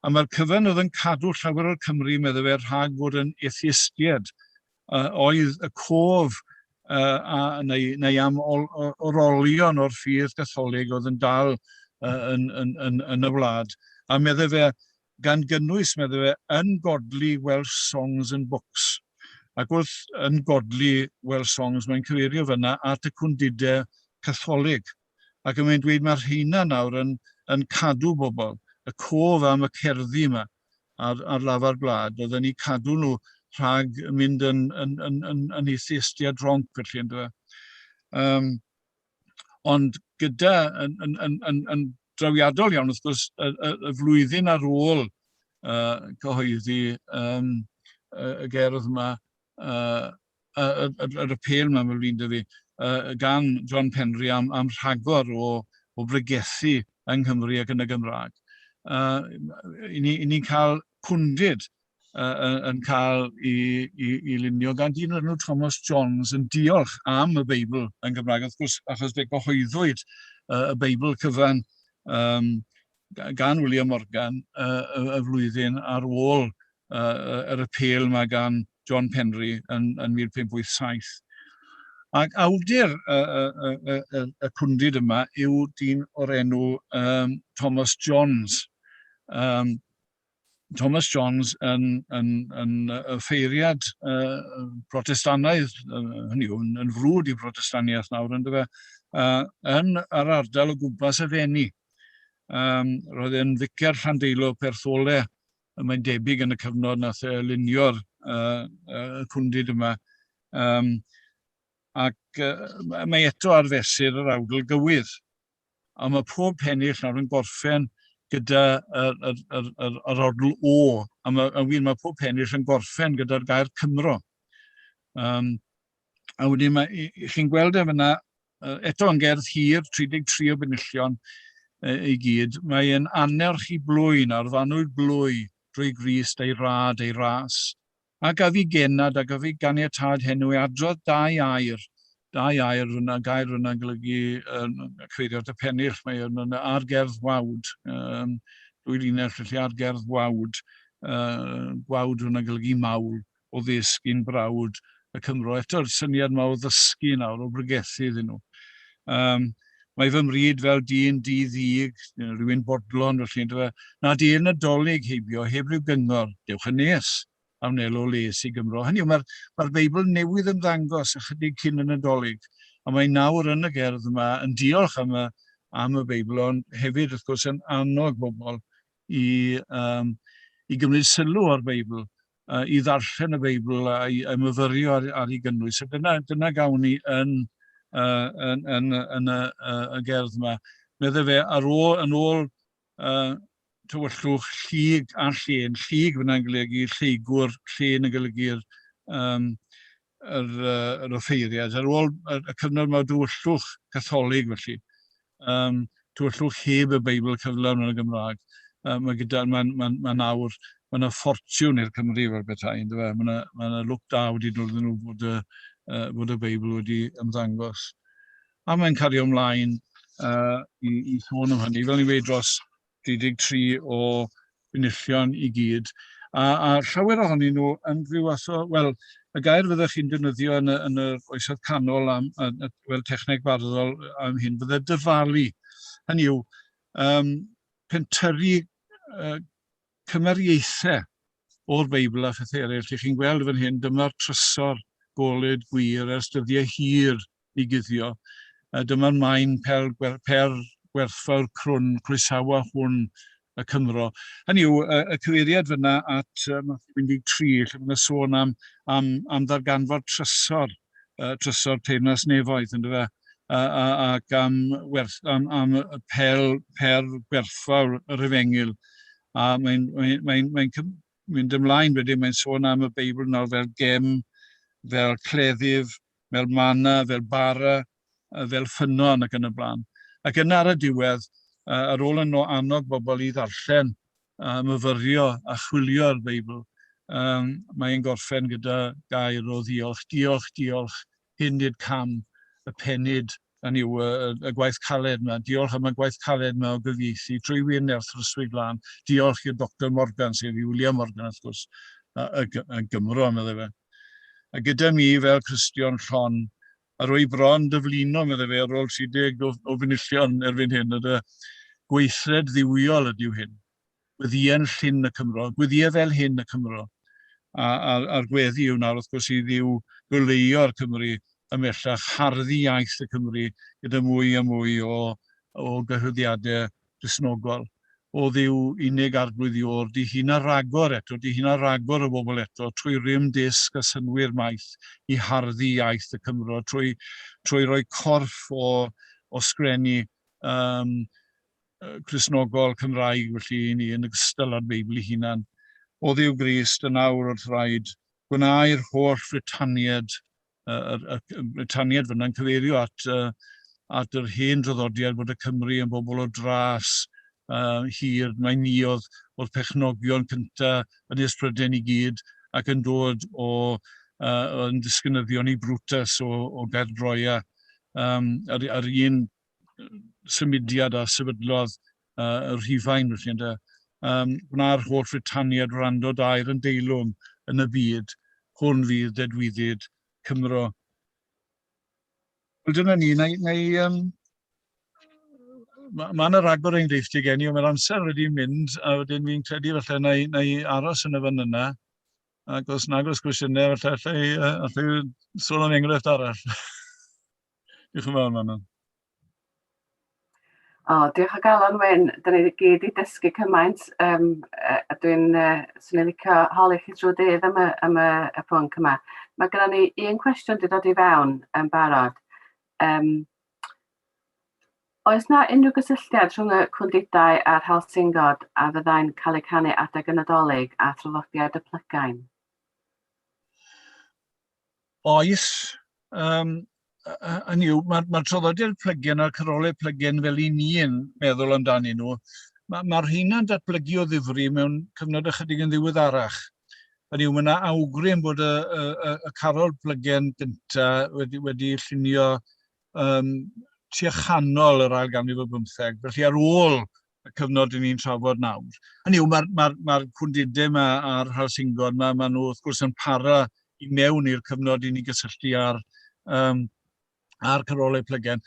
A mae'r cyfan oedd yn cadw llawer o'r Cymry, medde fe, rhag fod yn atheistiaid, uh, oedd y cof uh, a, neu, neu am ol, orolion o'r ffydd Gatholig oedd yn dal uh, yn, yn, yn, yn y wlad. A medde fe, gan gynnwys, medde fe, ungodly Welsh songs and books. Ac wrth ungodly Welsh songs, mae'n cyfeirio fyna at y cwndidau Catholig. Ac y mae'n dweud mae'r rheina nawr yn, yn cadw bobl, y cof am y cerddi yma ar, ar lafar gwlad, oedden ni cadw nhw rhag mynd yn, yn, yn, yn, yn atheistiaid ronc felly, ynddo fe. Um, ond gyda, yn, yn, yn, yn, yn drawiadol iawn, wrth gwrs, y, y, y flwyddyn ar ôl uh, cyhoeddi um, y, y gerdd yma, uh, yr apêl yma, mae'n flin 'da fi, uh, gan John Penry am, am rhagor o, o bregethu yng Nghymru ac yn y Gymraeg. Uh, i ni'n ni cael cwndid uh, yn cael i, i, i lunio gan dyn o'r enw Thomas Jones yn diolch am y Beibl yn Gymraeg, wrth gwrs, achos fe gyhoeddwyd uh, y Beibl cyfan um, gan William Morgan uh, y, y flwyddyn ar ôl uh, yr apêl yma gan John Penry yn, yn 1587. Ac awdur y, y, y, y, y cwndid yma yw dyn o'r enw um, Thomas Johns. Um, Thomas Johns yn, yn, yn y ffeiriad uh, Protestannaidd, uh, hynny yw, yn, yn frwd i Brotestaniaeth nawr, yn dyfe, uh, yn yr ardal o gwmpas y Fenni. Um, roedd e'n ficer Llandeilo Perthole mae'n debyg yn y cyfnod nath e lunio'r uh, uh, cwndid yma. Um, ac uh, mae eto ar fesur yr awdl gywydd. A mae pob pennill nawr yn gorffen gyda yr, yr, yr, yr, yr odl o, a mae, a wir, mae pob pennill yn gorffen gyda'r gair Cymro. Um, a wedyn mae, chi'n gweld e fyna, eto yn gerdd hir, 33 o benillion i gyd, mae'n annerch i blwy nawr, fanwyd blwy drwy Grist ei rad, ei ras. A gaf i genad, a gaf i ganiatâd henw i adrodd dau air, dau air fyna, gair fyna'n golygu um, cyfeirio at y pennill, mae yn ar gerdd wawd, um, dwy linell felly ar gerdd wawd, uh, gwawd fyna'n golygu mawl, o ddysgu'n brawd y Cymro. Eto'r syniad yma o ddysgu nawr, o bregethu iddyn nhw. Um, mae fy mryd fel dyn di-ddig, rhywun bodlon felly, ynddo fe. Na dyn nadolig heibio, heb rhyw gyngor, dewch yn nes a wnelo les i Gymro. Hynny yw, mae'r mae Beibl newydd ymddangos ychydig cyn y Nadolig, a mae nawr yn y gerdd yma yn diolch am y, am y Beibl, ond hefyd, wrth gwrs, yn annog bobl i, um, i gymryd sylw o'r Beibl, uh, i ddarllen y Beibl a i, a myfyrio ar, ar ei gynnwys. A dyna, dyna gawn ni yn, uh, yn, yn, yn y, y, y gerdd yma. Medde fe, ar ôl, yn ôl uh, tywyllwch llyg a llên, llyg fyna'n golygu lleigwr, llên yn golygu'r um, yr, uh, yr offeiriad. Ar ôl y, y cyfnod mae dywyllwch catholig felly, um, tywyllwch heb y Beibl cyflawn yn y Gymraeg, uh, mae gyda, mae'n ma, ma, ma nawr, mae yna ffortiwn i'r Cymru fel bethau, ynddo fe? Mae yna, ma yna lwc da wedi dod iddyn nhw bod y, uh, bod y Beibl wedi ymddangos. A mae'n cario ymlaen uh, i, i sôn am hynny. Fel ni'n dweud dros 33 o enillion i gyd. A, a llawer ohonyn nhw yn rhyw fath o, wel, y gair fyddech chi'n defnyddio yn y, yn yr oesoedd canol am, wel, techneg barddol am hyn, fydde dyfalu. Hynny yw, um, pentyrru uh, cymariaethau o'r Beibl a phethau eraill. Lle chi'n gweld fan hyn, dyma'r trysor golud gwir ers dyddiau hir i guddio. Dyma'r maen per, per gwerthfawr crwn, croesawa hwn y Cymro. Hynny yw, y, y cyfeiriad fyna at Mathew 13, lle mae'n sôn am, am, am ddarganfod trysor, trysor teyrnas nefoedd, ynddo fe? A, a, ac am, werth, am, am y pel, per gwerthfawr yr efengyl. A mae'n mae, mae, mae mynd ymlaen wedyn, mae'n sôn am y Beibl nawr fel gem, fel cleddyf, fel mana, fel bara, fel ffynnon ac yn y blaen. Ac yna ar y diwedd, ar ôl yn annog bobl i ddarllen, a myfyrio a chwilio'r Beibl, um, mae'n gorffen gyda gair o ddiolch. Diolch, diolch, hyn nid cam y penyd hynny yw, y, y gwaith caled yma. Diolch am y gwaith caled yma o gyfieithu trwy wir nerth yr Ysbryd Glân. Diolch i'r Dr Morgan, sef i William Morgan, wrth gwrs, y, y, y Gymro, meddai fe. A gyda mi fel Cristion llon, a rwy bron dyflino, meddai fe, ar ôl 30 o, o fenillion erbyn hyn, ydy gweithred ddiwiol ydyw hyn. Gweddïen llyn y Cymro, gweddïe fel hyn y Cymro. A, a, a'r gweddi yw nawr, wrth gwrs, i ddiw goleuo'r Cymru ymhellach, harddu iaith y Cymru gyda mwy a mwy o, o gyhoeddiadau Gristnogol. O Dduw unig Arglwydd Iôr, di hyn a ragor eto, di hyn a ragor o bobl eto, trwy rym dysg a synnwyr maith i harddu iaith y Cymro, trwy, trwy roi corff o, o sgrennu um, Cristnogol Cymraeg felly i ni yn ogystal â'r Beibl ei hunan. O Dduw Grist, yn awr wrth raid, gwnâi'r holl Frytaniaid, y, y, y Brytaniaid fyna'n cyfeirio at, uh, at yr hen draddodiad bod y Cymry yn bobl o dras uh, hir, mae ni oedd, oedd pechnogion cyntaf yn Ynys Prydain i gyd ac yn dod o uh, yn disgynyddion i Brutus o, o Gaerdroia. Um, ar, ar un symudiad a sefydlodd uh, y Rhufain, felly, ynde. Um, gwna'r holl Frytaniad wrando dair yn deilwng yn y byd, hwn fydd dedwyddyd Cymro. Wel, dyna ni, neu, neu um, mae ma yna ragor enghreifftiau gen i, ond mae'r amser wedi mynd, a wedyn fi'n credu falle na i, na i aros yn y fan yna, ac os nag oes cwestiynau, falle allai, allai sôn am enghraifft arall. Diolch yn fawr, Manon. O, diolch o galon, Wyn. Da ni gyd i dysgu cymaint. Um, a dwi'n, uh, swn i'n licio holi chi trwy dydd am y, am y, y pwnc yma. Mae gennym ni un cwestiwn wedi dod i fewn yn barod. Um, oes na unrhyw gysylltiad rhwng y cwndidau a'r halsingod a fyddai'n cael eu canu adeg y Nadolig a thraddodiad y plygain? Oes. Um, hynny yw, mae'r ma traddodiad plygen a'r carolau plygen fel i ni'n meddwl amdanyn nhw, mae'r ma rheina'n datblygu o ddifri mewn cyfnod ychydig yn ddiweddarach. Hynny yw, mae yna awgrym bod y, y, y, y carol plygen gyntaf wedi, wedi llunio um, tua chanol yr ail ganrif o bymtheg. Felly ar ôl y cyfnod i ni'n trafod nawr. Hynny yw, mae'r ma ma cwndidau yma a'r halsingod yma, maen nhw wrth gwrs yn para i mewn i'r cyfnod i ni gysylltu â'r um, ar carolau plygen.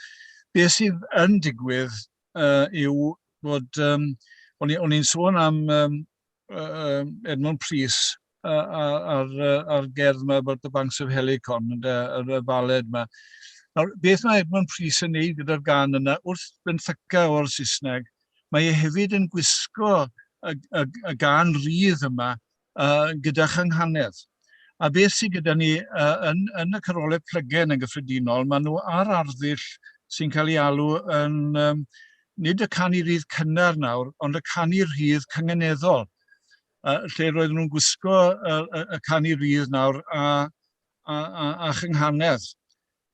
Be sydd yn digwydd uh, yw bod, um, o'n i'n sôn am um, uh, Edmund Prys ar, ar gerdd yma about the Banks of Helicon, ynde, yr y baled yma. Nawr, beth mae Edmund Prys yn neud gyda'r gan yna, wrth benthyca o'r Saesneg, mae e hefyd yn gwisgo y, y, y gan rydd yma uh, gyda chynghanedd. A beth sydd gyda ni uh, yn, yn y carolau plygen yn gyffredinol, maen nhw ar arddull sy'n cael ei alw yn, um, nid y canu rhydd cynnar nawr, ond y canu rhydd cyngeneddol, uh, lle roedden nhw'n gwisgo y, y, y canu rhydd nawr a, a, a, a chynghanedd.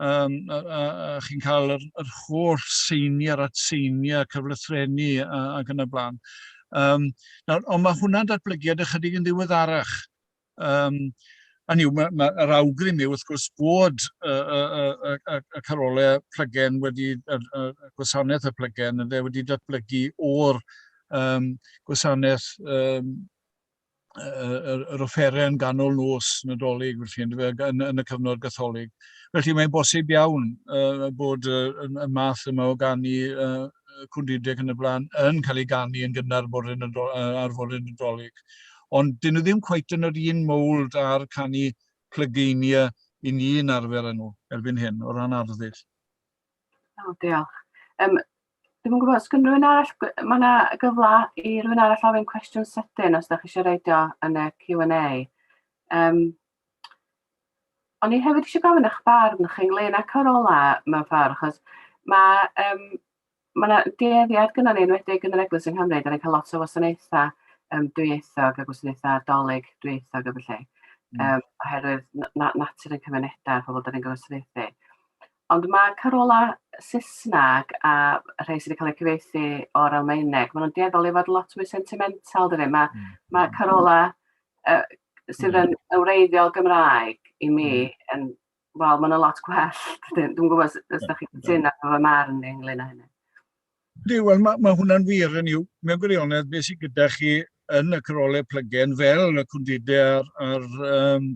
Um, a, a, a chi'n cael yr, yr holl seiniau a'r atseiniau, cyflythrennu a, ac yn y blaen. Um, nawr, ond mae hwnna'n datblygiad ychydig yn ddiweddarach. Um, hynny yw, mae, mae, yr awgrym yw, wrth gwrs, bod y, y, y, y, y carolau plygen wedi, y, y, y gwasanaeth y plygen, ynde, wedi datblygu o'r um, gwasanaeth um, yr, yr offeren ganol nos Nadolig, felly, yndyfe, yn, yn y cyfnod gatholig. Felly mae'n bosib iawn uh, bod y, y math yma o ganu uh, cwndideg yn y blaen yn cael ei ganu yn gynnar bore ar fore Nadolig. Ond dyn nhw ddim cweit yn yr un mowld â'r canu plygeiniau i ni'n arfer â nhw erbyn hyn o ran arddull. O, diolch. Um, Dwi'm yn gwybod, os gen rhywun arall, mae yna gyfle i rhywun arall ofyn cwestiwn sydyn os ydych chi eisiau reidio yn y Q&A. Um, o'n i hefyd eisiau gofyn eich barn chi ynglyn â Corolla mewn ffordd, achos mae, um, mae yna dueddiad gyda ni, enwedig yn yr Eglwys yng Nghymru, da ni'n cael lot o wasanaethau um, dwyieithog a gwasanaethau adolyg dwyieithog a felly, um, oherwydd na, natur yn cymunedau a'r pobl da ni'n gwasanaethu. Ond mae carolau Saesneg a rhai sydd wedi cael eu cyfieithu o'r Almaeneg, maen nhw'n dueddol i fod lot mwy sentimental, dydy? Mae, mae carolau sydd yn wreiddiol Gymraeg i mi yn, wel, maen nhw'n lot gwell. Dwi'n gwybod os ydych chi'n cytuno efo fy marn i ynglyn â hynny. Yndi, wel mae, mae hwnna'n wir yn yw. Mewn gwirionedd, beth sydd gyda chi yn y carolau plygen fel y cwndidau a'r, ar, um,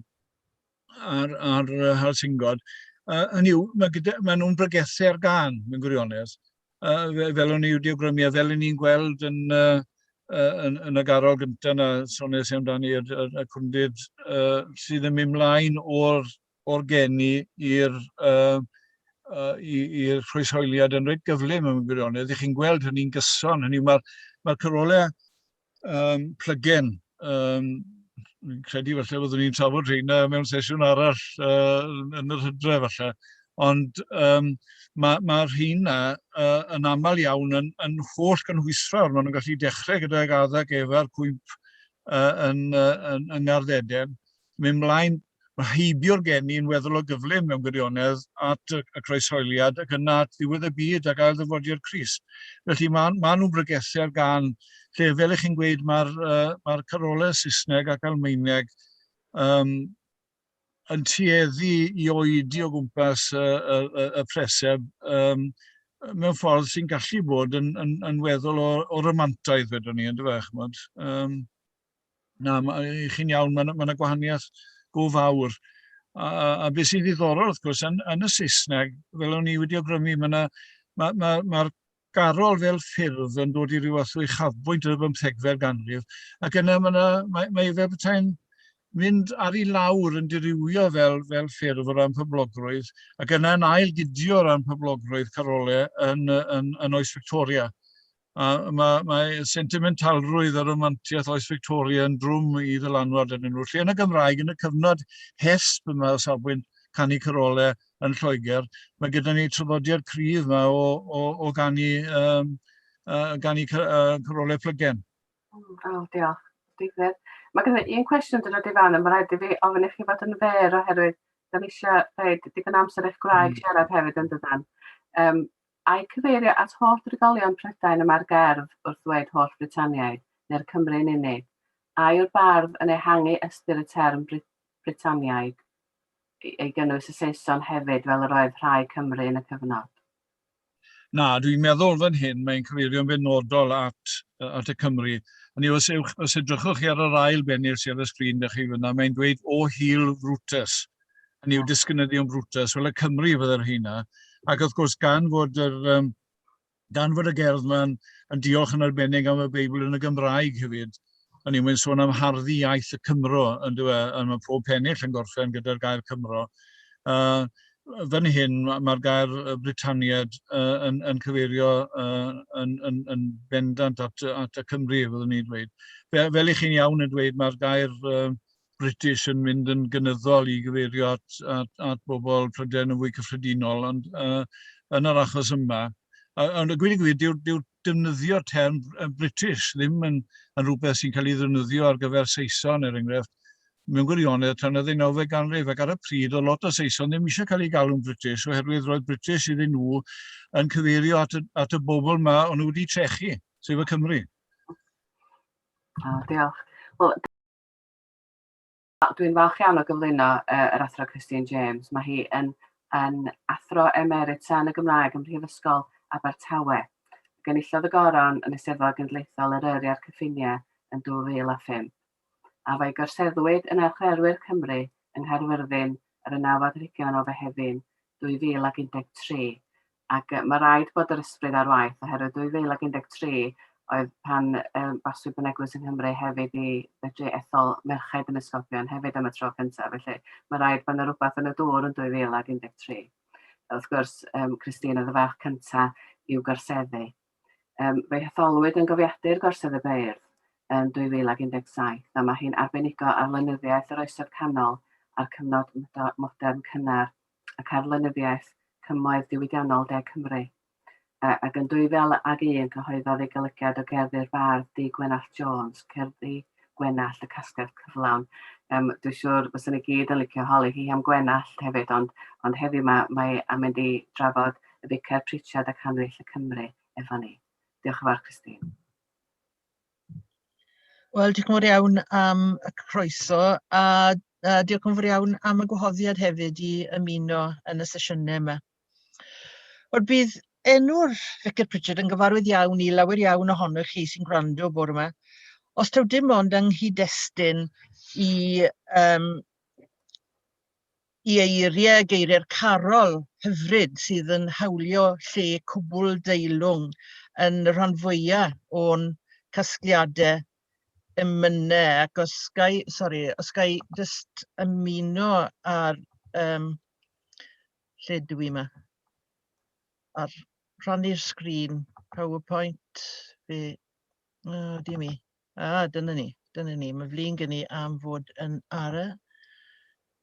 ar, ar Helsingod, hynny yw, mae, gyda, mae nhw'n bregethu ar gan, mewn gwirionedd. Fel o'n i wedi awgrymu, a fel o'n i'n gweld yn, yn, yn y garol gyntaf yna, soniais i amdani, y, y, y cwndid sydd yn mynd mlaen o'r, or geni i'r uh, i'r croeshoeliad yn reit gyflym mewn gwirionedd. Ych chi'n gweld hynny'n gyson. Hynny yw, mae'r mae carolau plygen. Fi'n credu falle byddwn ni'n trafod rheina mewn sesiwn arall yn yr hydref falle. Ond um, mae'r ma rheina yn aml iawn yn, yn holl gynhwysfawr. Maen nhw'n gallu dechrau gydag addag efa'r cwymp yn, yn, yng Ngardd Eden, mynd mlaen Mae heibio'r geni yn weddol o gyflym mewn gwirionedd at y, y croeshoeliad ac yna at ddiwedd y byd ac ail ddyfodiad Crist. Felly mae, ma nhw'n bregethu ar gan lle, fel ych chi'n gweud, mae'r uh, mae carolau Saesneg ac Almaeneg um, yn tueddu i oedi o gwmpas y, y, y, y preseb um, mewn ffordd sy'n gallu bod yn, yn, yn weddol o, o romantaidd, wedwn ni, yn dyfa, chymod. Um, Na, ma, chi'n iawn, mae yna ma gwahaniaeth go fawr. A, a, a beth sy'n ddiddorol, wrth gwrs, yn, yn y Saesneg, fel o'n i wedi awgrymu, mae yna, mae'r ma, ma, ma garol fel ffurf yn dod i ryw fath o uchafbwynt yn y bymthegfed ganrif, ac yna mae, yna, mae, mae fel petai'n mynd ar ei lawr yn dirywio fel, fel ffurf o ran poblogrwydd, ac yna yn ail gydio o ran poblogrwydd carolau yn, yn, yn oes Victoria. A mae, mae sentimentalrwydd a romantiaeth oes Victoria yn drwm i ddylanwad arnyn nhw. Lle yn y Gymraeg, yn y cyfnod hesb yma o safbwynt canu carolau yn Lloegr, mae gyda ni traddodiad cryf yma o, o, o ganu, um, ganu carolau plygen. O, oh, diolch. Digwydd. Mae gen i un cwestiwn dod i fewn, ond mae rhaid i fi ofyn i chi fod yn fer oherwydd da ni eisiau rhaid digon amser eich gwraig siarad hefyd yn dydan. Um, Ai cyfeirio at holl drigolion Prydain y mae'r gerdd wrth ddweud holl Frutaniaid, neu'r Cymry yn unig? A yw'r bardd yn ehangu ystyr y term Brutaniaid i gynnwys y Saeson hefyd fel yr oedd rhai Cymry yn y cyfnod? Na, dwi'n meddwl fan hyn mae'n cyfeirio'n benodol at, at y Cymry. Hynny yw, os, ewch, os edrychwch chi ar yr ail bennill sydd ar y sgrin da chi fyna, mae'n dweud o hil Brutus. Hynny yw disgynyddion Brutus, wel y Cymry fydde'r rheina. Ac wrth gwrs, gan fod yr, um, gan fod y gerdd yma'n yn diolch yn arbennig am y Beibl yn y Gymraeg hefyd, hynny yw, mae'n sôn am harddu iaith y Cymro, yn dyw e, a mae pob pennill yn gorffen gyda'r gair Cymro. Fan hyn, mae'r gair Britaniad yn, yn cyfeirio yn, yn, yn bendant at, at y Cymru, fyddwn ni'n dweud. Fel, fel i chi'n iawn yn dweud, mae'r gair British yn mynd yn gynyddol i gyfeirio at, at, at bobl Prydain yn fwy cyffredinol, ond yn yr achos yma, ond y gwir i gwir, dyw'r dyw defnyddio term British ddim yn, yn rhywbeth sy'n cael ei ddefnyddio ar gyfer Saeson, er enghraifft, mewn gwirionedd tan y ddeunawfed ganrif, ac ar y pryd oedd lot o Saeson ddim eisiau cael eu galw'n British, oherwydd roedd British iddyn nhw yn cyfeirio at y, at y bobl yma o'n nhw wedi trechu, sef y Cymry. Oh, diolch. Wel, Dwi'n falch iawn o gyflwyno uh, yr athro Christine James. Mae hi yn, yn athro emerita yn y Gymraeg ym Mhrifysgol Abertawe. Gynillodd y goron yn Eisteddfod Genedlaethol Eryri a'r Cyffiniau yn 2005. A fe'i gorseddwyd yn Archrerwyr Cymru yng Nghaerfyrddin ar y nawfed ar hugain o Fehefin 2013. Ac mae rhaid bod yr ysbryd ar waith, oherwydd 2013 oedd pan um, baswyd yn Eglwys yng Nghymru hefyd i fedru ethol merched yn ysgogion hefyd am y tro cyntaf. Felly mae rhaid bod yna rhywbeth yn y dŵr yn 2013. Wrth gwrs, um, Christine oedd y ferch cyntaf i'w gorseddu. Fe'i hetholwyd yn gofiadur Gorsedd y Beirdd yn 2017, a mae hi'n arbenigo ar lenyddiaeth yr Oesoedd Canol a'r cyfnod modern cynnar, ac ar lenyddiaeth cymoedd diwydiannol De Cymru. Ac yn 2001 cyhoeddodd ei golygiad o gerddi'r bardd D. Gwenallt Jones, Cerddi Gwenallt, y casgliad cyflawn. Dwi'n siŵr fyswn ni gyd yn licio holi hi am Gwenallt hefyd, ond, ond heddiw mae, mae am mynd i drafod y Ficer Pritchard a Cannwyll y Cymru efo ni. Diolch yn fawr, Christine. Wel, diolch yn fawr iawn am y croeso a diolch yn fawr iawn am y gwahoddiad hefyd i ymuno yn y sesiynau yma. Wel, bydd enw'r Ficer Pritchard yn gyfarwydd iawn i lawer iawn ohonoch chi sy'n gwrando bore yma. Os taw dim ond yng nghyd-destun i, um, i eiriau, geiriau'r carol hyfryd sydd yn hawlio lle cwbl deilwng yn y rhan fwyaf o'n casgliadau emynau. Ac os gai, sori, os gai jyst ymuno ar, lle dw i yma? Ar rhannu'r sgrin, PowerPoint, fe, oh, dim i. Ah, dyna ni, dyna ni. Mae flin gen i am fod yn ara.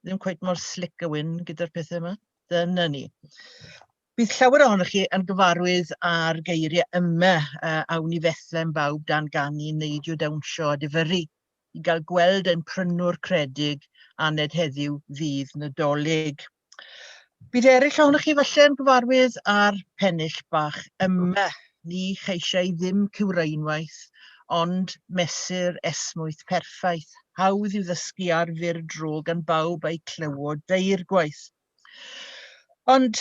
Ddim cweit mor slick a wyn gyda'r pethau yma. Dyna ni. Bydd llawer ohonoch chi yn gyfarwydd â'r geiriau yma, awn i Fethlem bawb dan ganu, neidio, dawnsio a difyrru, i gael gweld ein prynwr credig aned heddiw ddydd Nadolig. Bydd eraill ohonoch chi falle yn gyfarwydd â'r pennill bach yma. Ni cheisiai ddim cywreinwaith, ond mesur esmwyth perffaith, hawdd i'w ddysgu ar fyr dro gan bawb a'i clywo deirgwaith. Ond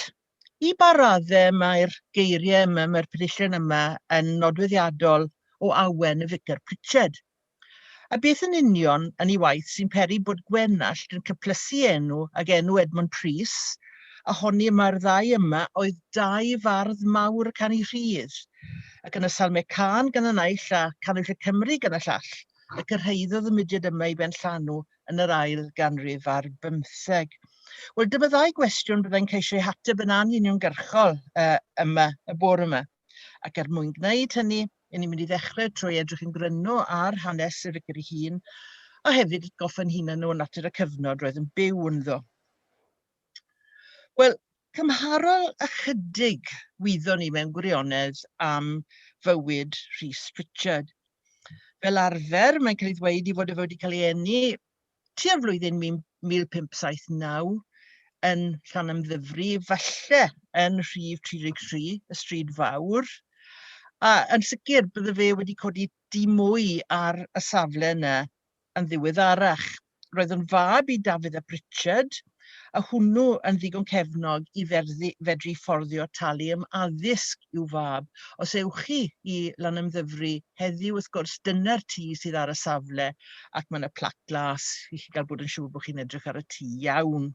i ba raddau mae'r geiriau yma, mae'r penillion yma yn nodweddiadol o awen y Ficer Pritchard? A beth yn union yn ei waith sy'n peri bod Gwenallt yn cyplysu enw ag enw Edmund Prys, a honni mai'r ddau yma oedd dau fardd mawr y canu rhydd, ac yn y Salmau Cân gan y naill a Canwyll y Cymry gan y llall, y cyrhaeddodd y mudiad yma i benllanw yn yr ail ganrif ar bymtheg. Wel, dyma ddau gwestiwn byddai'n ceisio eu hateb yn anuniongyrchol yma, y bore yma. Ac er mwyn gwneud hynny, Yn ni'n mynd i ddechrau trwy edrych yn gryno ar hanes y ficer ei hun, a hefyd atgoffa'n hunain o natur y cyfnod roedd yn byw ynddo. Wel, cymharol ychydig wyddon ni mewn gwirionedd am fywyd Rhys Pritchard. Fel arfer, mae'n cael ei ddweud i fod e wedi cael ei eni tua'r flwyddyn 1579 yn Llanymddyfri, falle yn rhif 33, y stryd fawr. A yn sicr, bydde fe wedi codi di mwy ar y safle yna yn ddiweddarach. Roedd yn fab i Dafydd ap Richard, a hwnnw yn ddigon cefnog i ferddu, fedru fforddio talu am addysg i'w fab. Os ewch chi i Lanymddyfri heddiw, wrth gwrs, dyna'r tŷ sydd ar y safle, ac mae yna plac glas i chi gael bod yn siŵr bod chi'n edrych ar y tŷ iawn.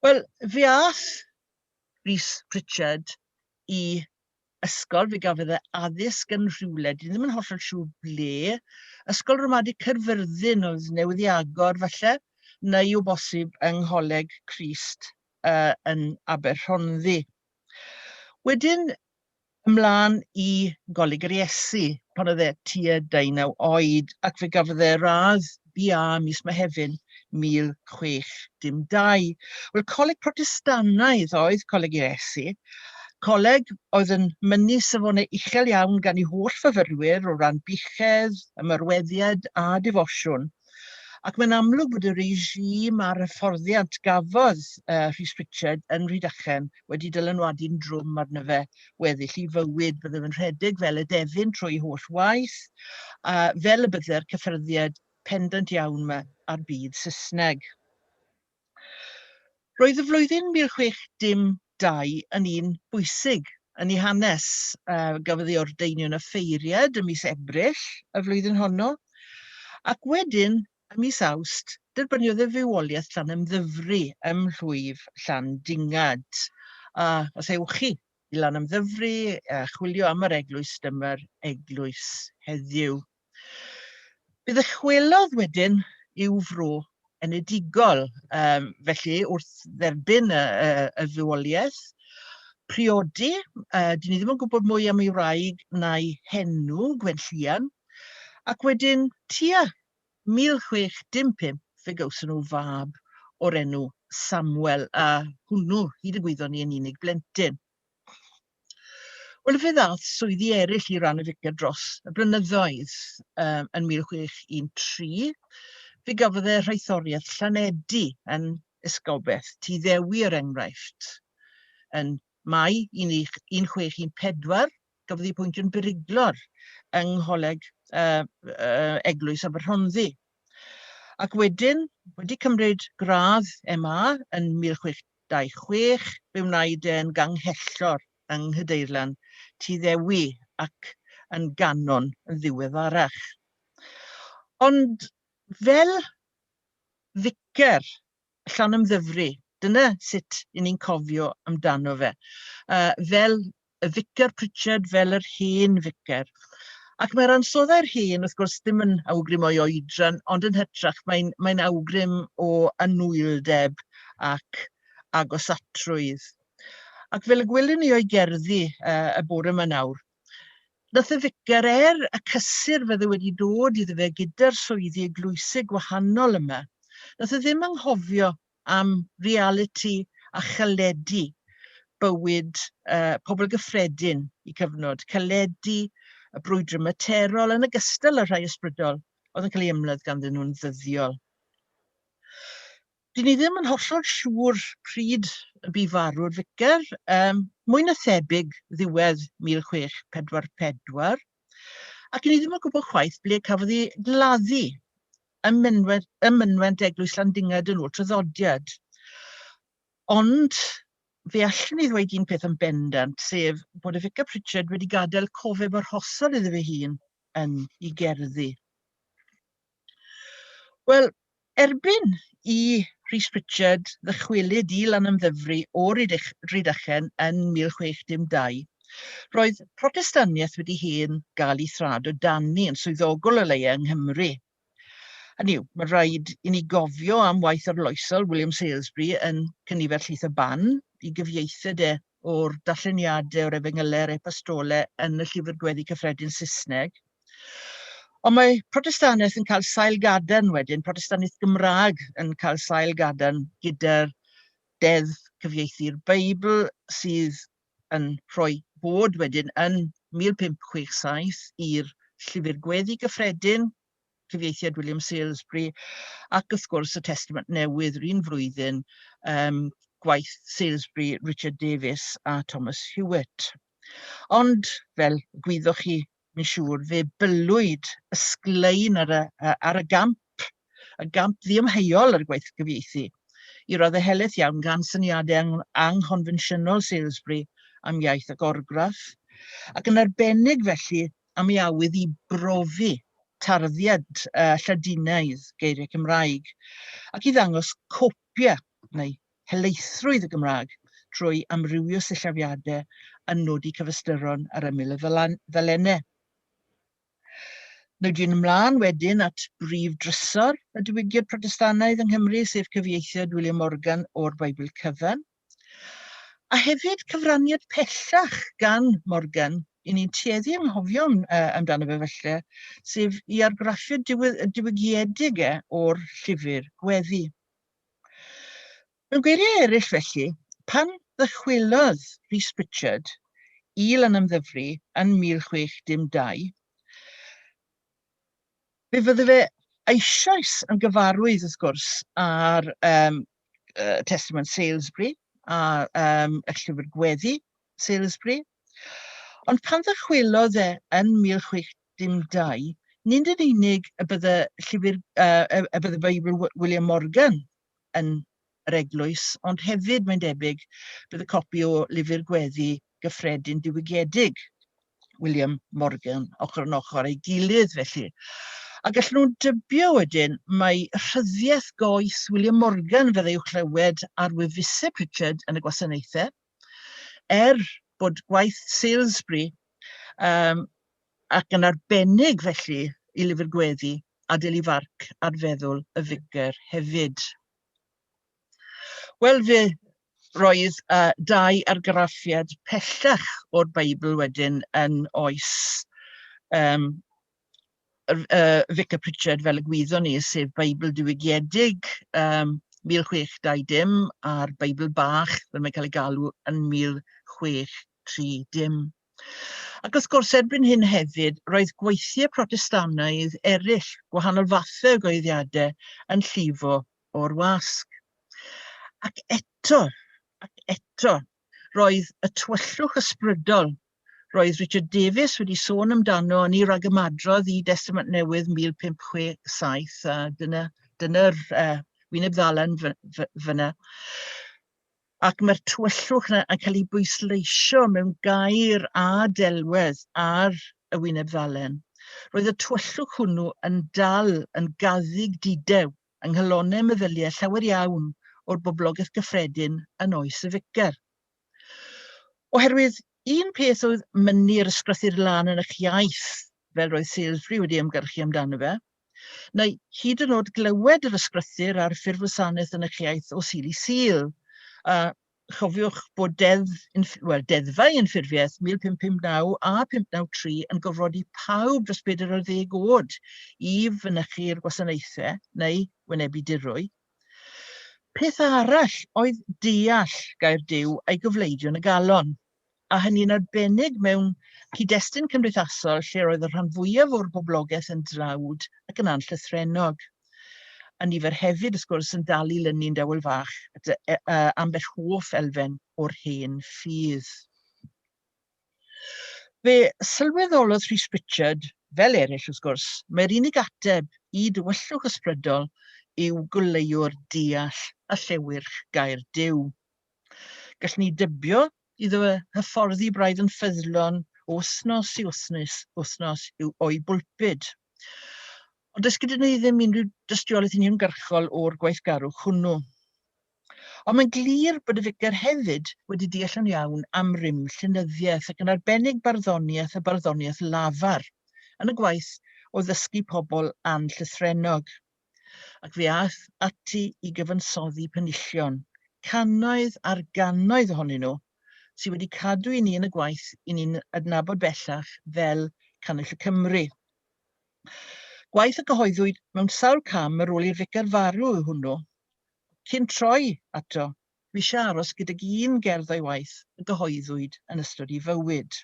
Wel, fe ath Rhys Pritchard i ysgol, fe gafodd e addysg yn rhywle, dwi ddim yn hollol siŵr ble, Ysgol Ramadeg Caerfyrddin oedd newydd ei agor falle, neu o bosib yng Ngholeg Crist yn Aberhonddu. Wedyn ymlaen i Goleg yr Iesu pan oedd e tua 19 oed ac fe gafodd e radd BA mis Mehefin 1612. Wel, coleg Protestannaidd oedd Coleg yr Iesu, coleg oedd yn mynnu safonau uchel iawn gan ei holl fyfyrwyr o ran buchedd, ymarweddiad a defosiwn. Ac mae'n amlwg bod y regime a'r hyfforddiant gafodd Rhys Pritchard yn Rhydychen wedi dylanwadu'n drwm arno fe weddill ei fywyd. Bydde fe'n rhedeg fel edefyn trwy holl waith, a fel y bydde'r cyffyrddiad pendant iawn yma ar byd Saesneg. Roedd y flwyddyn 1602 yn un bwysig yn ei hanes. Gafodd ei ordeinio yn offeiriad ym mis Ebrill y flwyddyn honno, ac wedyn ym mis Awst, derbyniodd e fywoliaeth Llanymddyfri ym mhlwyf Llandingad. A os ewch chi i Lanymddyfri a chwilio am yr eglwys, dyma'r eglwys heddiw. Fe ddychwelodd wedyn i'w fro enedigol, felly wrth dderbyn y, y, y fywoliaeth, priodi, dyn ni ddim yn gwybod mwy am ei wraig na'i henw, Gwenllian, ac wedyn tua 1615 fe gawson nhw fab o'r enw Samuel, a hwnnw, hyd y gwyddon ni, yn unig blentyn. Wel, fe ddaeth swyddi eraill i ran y ficer dros y blynyddoedd. Um, yn 1613, fe gafodd e rheithoriaeth Llanedi yn esgobaeth Tŷ Ddewi, er enghraifft. Yn Mai 1614, gafodd ei pwyntio'n beriglor yng Ngholeg uh, uh, Eglwys Aberhonddu. Ac wedyn, wedi cymryd gradd MA yn 1626, fe wnaed e'n ganghellor yng Nghadeirlan Tŷ Ddewi ac yn ganon yn ddiweddarach. Ond fel ficer Llanymddyfri, dyna sut i ni'n cofio amdano fe. Uh, fel y Ficer Pritchard, fel yr hen ficer. Ac mae'r ansoddau'r hen, wrth gwrs, ddim yn awgrym o'i oedran, ond yn hytrach mae'n mae awgrym o anwyldeb ac agosatrwydd. Ac fel y gwelwn ni o'i gerddi uh, y bore yma nawr, nath y ficer, er y cysur fydde wedi dod iddo fe gyda'r swyddi eglwysig gwahanol yma, nath e ddim anghofio am realiti a chaledi bywyd uh, pobl gyffredin i cyfnod. Caledi, y brwydr materol, yn ogystal â rhai ysbrydol oedd yn cael ei ymladd ganddyn nhw'n ddyddiol. Dyn ni ddim yn hollol siŵr pryd y bu farw'r ficer, um, mwy na thebyg ddiwedd 1644, ac ni ddim yn gwybod chwaith ble cafodd ei gladdu ym mynwent, ym mynwent Eglwys Llandingad yn ôl traddodiad. Ond fe allwn ni ddweud un peth yn bendant, sef bod y Vicar Pritchard wedi gadael cofeb arhosol iddo fe hun yn ei gerddi. Wel, erbyn i Rhys Pritchard ddychwelyd i Lanymddyfri o Rhydychen yn 1602, roedd Protestaniaeth wedi hen gael ei thrad o dani yn swyddogol o leia yng Nghymru. Hynny yw, mae rhaid i ni gofio am waith arloesol William Salesbury yn Cynifer Llith y Ban, i gyfieithiad e o'r darlleniadau o'r Efengylau a'r Epistolau yn y Llyfr Gweddi Cyffredin Saesneg. Ond mae Protestaniaeth yn cael sail gadarn wedyn, Protestaniaeth Gymraeg yn cael sail gadarn gyda'r deddf cyfieithu'r Beibl sydd yn rhoi bod wedyn yn 1567 i'r Llyfr Gweddi Gyffredin, cyfieithiad William Salesbury, ac wrth gwrs y Testament Newydd yr un flwyddyn, um, gwaith Salesbury, Richard Davies a Thomas Hewitt. Ond, fel gwyddoch chi, mi'n siŵr, fe bylwyd ysglein ar y, ar y gamp, y gamp ddiamheuol ar y gwaith gyfieithu, i raddau helaeth iawn gan syniadau anghonfensiynol Salesbury am iaith ac orgraff, ac yn arbennig felly am ei awydd i brofi tarddiad uh, Lladinaidd geiriau Cymraeg, ac i ddangos copia neu helaethrwydd y Gymraeg trwy amrywio sillafiadau a nodi cyfystyron ar ymyl y ddalennau. Nodiwn ymlaen wedyn at brif drysor y diwygiad Protestannaidd yng Nghymru, sef cyfieithiad William Morgan o'r Beibl cyfan. A hefyd cyfraniad pellach gan Morgan, i ni'n tueddu anghofio uh, amdano fe felly, sef i argraffiad diwygiedig e o'r llyfr gweddi. Mewn geiriau eraill felly, pan ddychwelodd Rhys Pritchard i Lanymddyfri yn 1612, fe fydde fe eisoes yn gyfarwydd wrth gwrs â'r um, uh, Testament Salesbury a um, y llyfr gweddi Salesbury. Ond pan ddychwelodd e yn 1612, nid yn unig y bydde llyfr, uh, y bydde Beibl William Morgan yn yr eglwys, ond hefyd, mae'n debyg, bydd y copi o lyfr gweddi gyffredin diwygiedig William Morgan ochr yn ochr ei gilydd felly. A gallen nhw dybio wedyn mai rhyddiaeth goes William Morgan fyddai i'w chlywed ar wefusau Pritchard yn y gwasanaethau, er bod gwaith Salesbury um, ac yn arbennig felly i lyfr gweddi a dil i farc ar feddwl y ficer hefyd. Wel, fe Roedd dau argraffiad pellach o'r Beibl wedyn yn oes Vicar Pritchard, fel y gwyddon ni, sef Beibl diwygiedig 1620 a'r Beibl bach, fel mae'n cael ei galw, yn 1630. Ac wrth gwrs, erbyn hyn hefyd, roedd gweithiau Protestannaidd eraill, gwahanol fathau o gyhoeddiadau, yn llifo o'r wasg. Ac eto, ac eto, roedd y tywyllwch ysbrydol roedd Richard Davies wedi sôn amdano yn ei ragymadrodd i Destament Newydd 1567, a dyna'r wyneb ddalen fyna. Ac mae'r tywyllwch yna yn cael ei bwysleisio mewn gair a delwedd ar y wyneb ddalen. Roedd y tywyllwch hwnnw yn dal yn gaddug didew yng nghalonnau meddyliau llawer iawn o'r boblogaeth gyffredin yn oes y ficer. Oherwydd un peth oedd mynnu'r ysgrythur lân yn eich iaith, fel roedd Salesbury wedi ymgyrchu amdano fe, neu hyd yn oed glywed yr ysgrythur ar ffurf wasanaeth yn eich iaith o Sul i Sul. A chofiwch bod deddf, wel, deddfau yn ffurfiaeth 1559 a 593 yn gorfodi pawb dros 40 oed i fynychu'r gwasanaethau neu wynebu dirwy. Peth arall oedd deall gair Duw a'i gofleidio yn y galon, a hynny'n arbennig mewn cyd-destun cymdeithasol lle roedd y rhan fwyaf o'r boblogaeth yn dlawd ac yn anllythrennog. A nifer hefyd, wrth gwrs, yn dal i lynu'n dawel fach at ambell hoff elfen o'r hen ffydd. Fe sylweddolodd Rhys Pritchard, fel eraill wrth gwrs, mai'r unig ateb i dywyllwch ysbrydol yw goleuo'r deall a llewyrch gair Duw. Gallwn ni dybio iddo fe hyfforddi braidd yn ffyddlon o wythnos i wythnos, wythnos o'i bwlpud. Ond does gyda ni ddim unrhyw dystiolaeth uniongyrchol o'r gweithgarwch hwnnw. Ond mae'n glir bod y ficer hefyd wedi deall yn iawn am rym llenyddiaeth ac yn arbennig barddoniaeth a barddoniaeth lafar yn y gwaith o ddysgu pobl anllythrennog. Ac fe aeth ati i gyfansoddi penillion, cannoedd ar gannoedd ohonyn nhw, sydd wedi cadw i ni yn y gwaith i ni'n adnabod bellach fel Canwyll y Cymry. Gwaith a gyhoeddwyd mewn sawl cam ar ôl i'r ficer farw yw hwnnw. Cyn troi ato, dwi eisiau aros gydag un gerdd o'i waith a gyhoeddwyd yn ystod ei fywyd.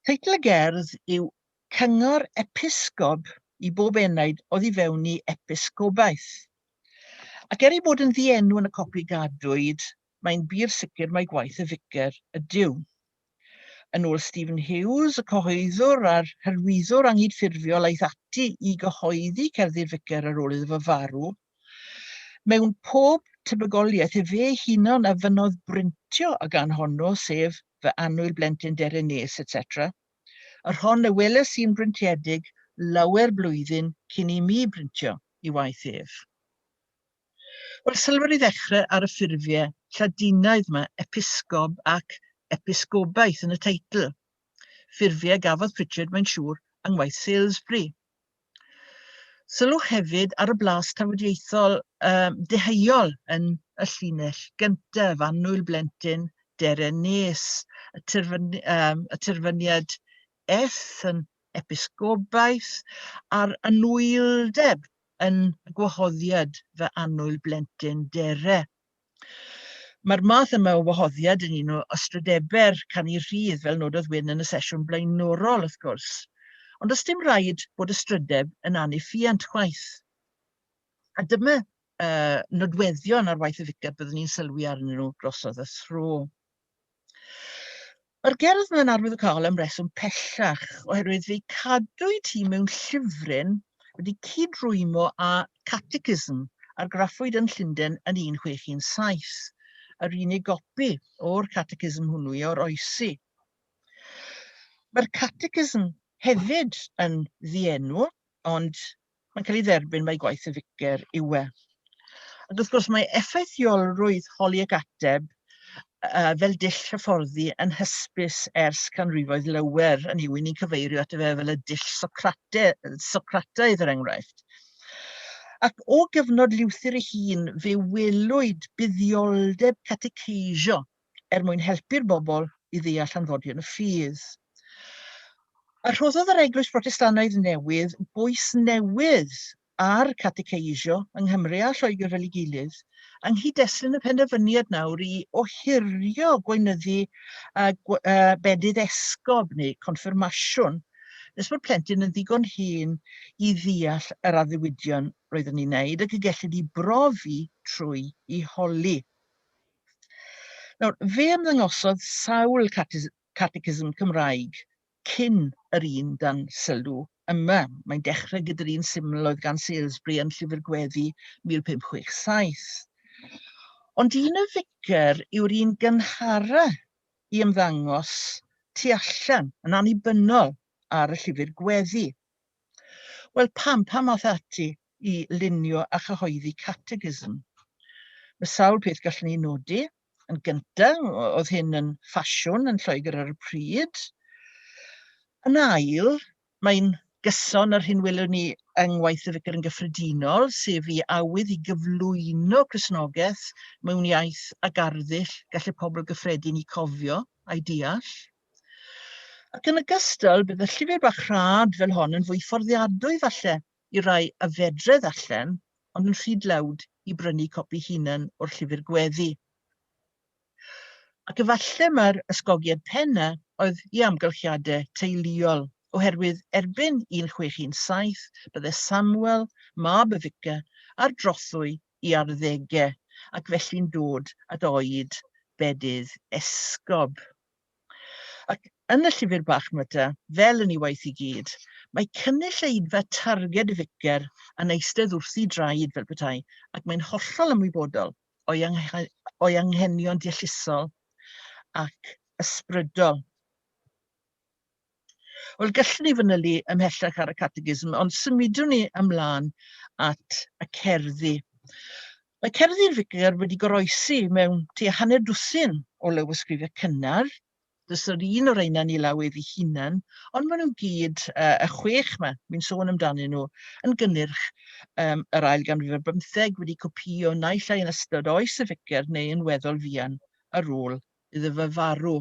Teitl y gerdd yw Cyngor Episgob i bob enaid oddi fewn i episgobaeth. Ac er ei bod yn ddienw yn y copi gadwyd, mae'n bur sicr mai gwaith y ficer ydyw. Yn ôl Stephen Hughes, y cyhoeddwr a'r hyrwyddwr anghydffurfiol aeth ati i gyhoeddi cerddi'r ficer ar ôl iddo fo farw, mewn pob tebygoliaeth efe ei hunan a fynnodd brintio y gan honno, sef Fy Annwyl Blentyn Dere Nes, etc. Yr hon y weles i'n brintiedig lawer blwyddyn cyn i mi brintio i waith ef. Wel, sylwer i ddechrau ar y ffurfiau Lladinaidd yma, episgob ac episgobaeth yn y teitl. Ffurfiau gafodd Pritchard, mae'n siŵr, yng ngwaith Salesbury. Sylwch hefyd ar y blas tafodieithol deheuol yn y llinell gyntaf, annwyl blentyn, dere nes, y, terfyn, y terfyniad eth yn episgobaeth, a'r anwyldeb yn gwahoddiad fy annwyl blentyn dere. Mae'r math yma o wahoddiad yn un o ystrydebau'r canu rhydd, fel nododd Wyn yn y sesiwn blaenorol, wrth gwrs. Ond does dim rhaid bod ystrydeb yn aniffiant chwaith. A dyma nodweddion ar waith y ficer byddwn ni'n sylwi arnyn nhw drosodd y thro. Mae'r gerdd yma'n arwyddocaol am reswm pellach, oherwydd fe'i cadwyd hi mewn llyfryn wedi cyd-rwymo â Catechism argraffwyd yn Llundain yn 1617, yr unig gopi o'r Catechism hwnnw i oroesi. Mae'r Catechism hefyd yn ddienw, ond mae'n cael ei dderbyn mai gwaith y ficer yw e. Ac wrth gwrs mae effeithiolrwydd holi ac ateb fel dull hyfforddi yn hysbys ers canrifoedd lawer, yn yw, ni'n cyfeirio ato fe fel y dull Socrate, Socrataidd er enghraifft. Ac o gyfnod Luther ei hun fe welwyd buddioldeb cateceisio er mwyn helpu'r bobl i ddeall hanfodion y ffydd. A rhoddodd yr Eglwys Brotestannaidd newydd bwys newydd ar cateceisio yng Nghymru a Lloegr fel ei gilydd, yng nghyd-destun y penderfyniad nawr i ohirio gweinyddu bedydd esgob neu conffirmasiwn nes bod plentyn yn ddigon hen i ddeall yr addewidion roedd yn ei wneud ac y gellid ei brofi trwy ei holi. Nawr, fe ymddangosodd sawl catecism Cymraeg cyn yr un dan sylw yma. Mae'n dechrau gyda'r un syml oedd gan Salesbury yn Llyfr Gweddi 1567. Ond un y ficer yw'r un gynhara i ymddangos tu allan, yn annibynnol ar y llyfr gweddi. Wel, pam, pam ath ati i lunio a chyhoeddi catechism? Mae sawl peth gallwn ni nodi. Yn gyntaf, oedd hyn yn ffasiwn yn Lloegr ar y pryd. Yn ail, mae'n gyson â'r hyn welwn ni yng ngwaith y Ficer yn gyffredinol, sef ei awydd i gyflwyno Cristnogaeth mewn iaith ac arddull gallai pobl gyffredin eu cofio a'i deall. Ac yn ogystal, bydd y llyfr bach rhad fel hon yn fwy fforddiadwy falle i rai a fedre ddarllen, ond yn rhy dlawd i brynu copi hunan o'r llyfr gweddi. Ac efallai mai'r ysgogiad penna oedd i amgylchiadau teuluol, oherwydd erbyn 1617 bydde Samuel, mab y ficer, ar drothwy i arddegau ac felly'n dod at oed bedydd esgob. Ac yn y llyfr bach yma te, fel yn ei waith i gyd, mae cynulleidfa targed y ficer yn eistedd wrth ei draed fel petai, ac mae'n hollol ymwybodol o'i, o'i anghenion deallusol ac ysbrydol. Wel, gallwn ni fanylu ymhellach ar y categism, ond symudwn ni ymlaen at y cerddi. Mae cerddi'r ficer wedi goroesi mewn tua hanner dwsin o lywysgrifiau cynnar, Does yr un o'r rheina yn ei law ef ei hunan, ond maen nhw gyd, y chwech yma, fi'n sôn amdanyn nhw, yn gynnyrch um, yr ail ganrif ar bymtheg, wedi copïo naill ai yn ystod oes y ficer neu yn weddol fuan ar ôl iddo fe farw.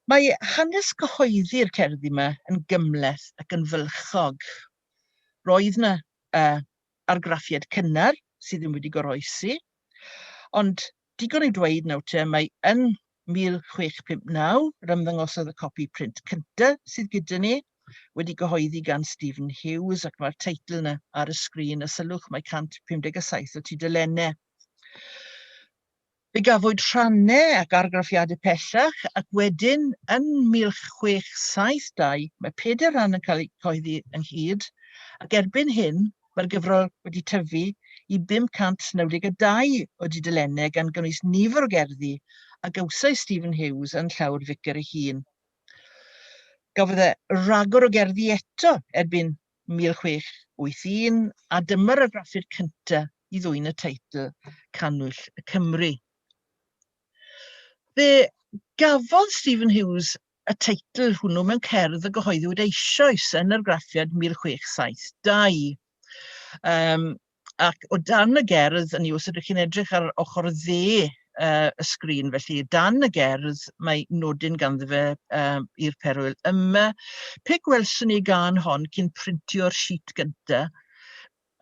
Mae hanes cyhoeddi'r cerddi yma yn gymhleth ac yn fylchog. Roedd yna argraffiad cynnar sydd ddim wedi goroesi, ond Digon i'w dweud nawr te, mae yn 1659 yr ymddangosodd y copi print cyntaf sydd gyda ni, wedi gyhoeddi gan Stephen Hughes, ac mae'r teitl yna ar y sgrin, a sylwch mae 157 o tudalennau. Fe gafwyd rhannau ac argraffiadau pellach, ac wedyn yn 1672 mae pedair rhan yn cael eu cyhoeddi ynghyd, ac erbyn hyn Mae'r gyfrol wedi tyfu i 592 o dudalennau gan gynnwys nifer o gerddi a gawsai Stephen Hughes yn llaw'r ficer ei hun. Gafodd e ragor o gerddi eto erbyn 1681 a dyma'r argraffiad cyntaf i ddwyn y teitl Cannwyll y Cymry. Fe gafodd Stephen Hughes y teitl hwnnw mewn cerdd a gyhoeddwyd eisoes yn argraffiad 1672. Um, ac o dan y gerdd, yn os ydych chi'n edrych ar ochr dde y sgrin, felly dan y gerdd mae nodyn ganddo fe i'r perwyl yma. Pe gwelswn ni gan hon cyn printio'r sheet gyntaf,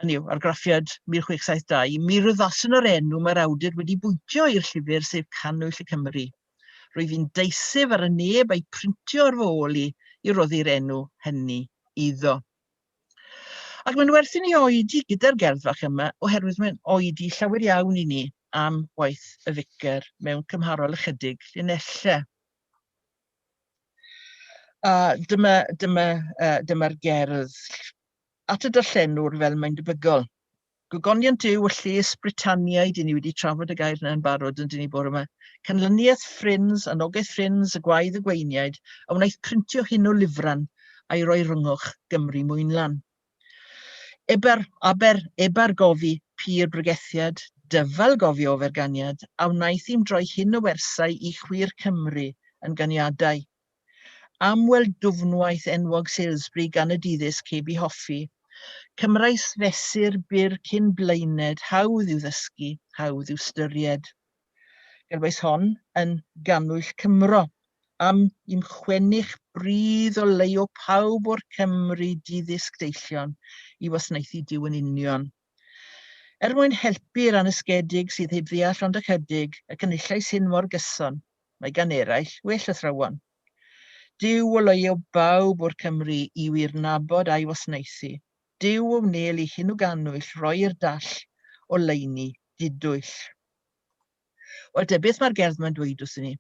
hynny yw, argraffiad 1672, mi ryddaswn yr enw mae'r awdur wedi bwytio i'r llyfr, sef Cannwyll y Cymry. Rwyf i'n deisyf ar y neb a'i printio ar fy ôl i i roddi'r enw hynny iddo. Ac mae'n werth i ni oedi gyda'r gerdd fach yma, oherwydd mae'n oedi llawer iawn i ni am waith y ficer mewn cymharol ychydig linellau. A dyma, dyma, dyma'r gerdd at y darllenwr fel mae'n debygol. Gogoniant Duw y lles Brytaniaid, i ni wedi trafod y gair yna yn barod yn dyn ni bore yma. Canlyniaeth Ffrins, anogaeth Ffrins, y gwaedd y gweiniaid, a wnaeth printio hyn o lifran a'i roi rhyngoch Gymru mwynlan. Eber, aber, eber gofi, pur bregethiad, dyfal gofi oferganiad, a wnaeth i'm droi hyn o wersau i chwi'r Cymru yn ganiadau. Am weld dwfnwaith enwog Salesbury gan y diddysg heb i hoffi. Cymrais fesur byr cyn blaened, hawdd i'w ddysgu, hawdd i'w styried. Gelwais hon yn gannwyll Cymro, am i'm chwennych brudd o leio pawb o'r Cymry diddysg deillion i wasanaethu Duw yn union. Er mwyn helpu'r anysgedig sydd heb ddeall ond ychydig, y cynullais hyn mor gyson, mae gan eraill well athrawon. Duw o leio bawb o'r Cymry i wir nabod a'i wasanaethu. Duw o wnel i hyn o gannwyll roi'r dall o leini didwyll. Wel, te, beth mae'r gerdd yma'n dweud wrthyn ni?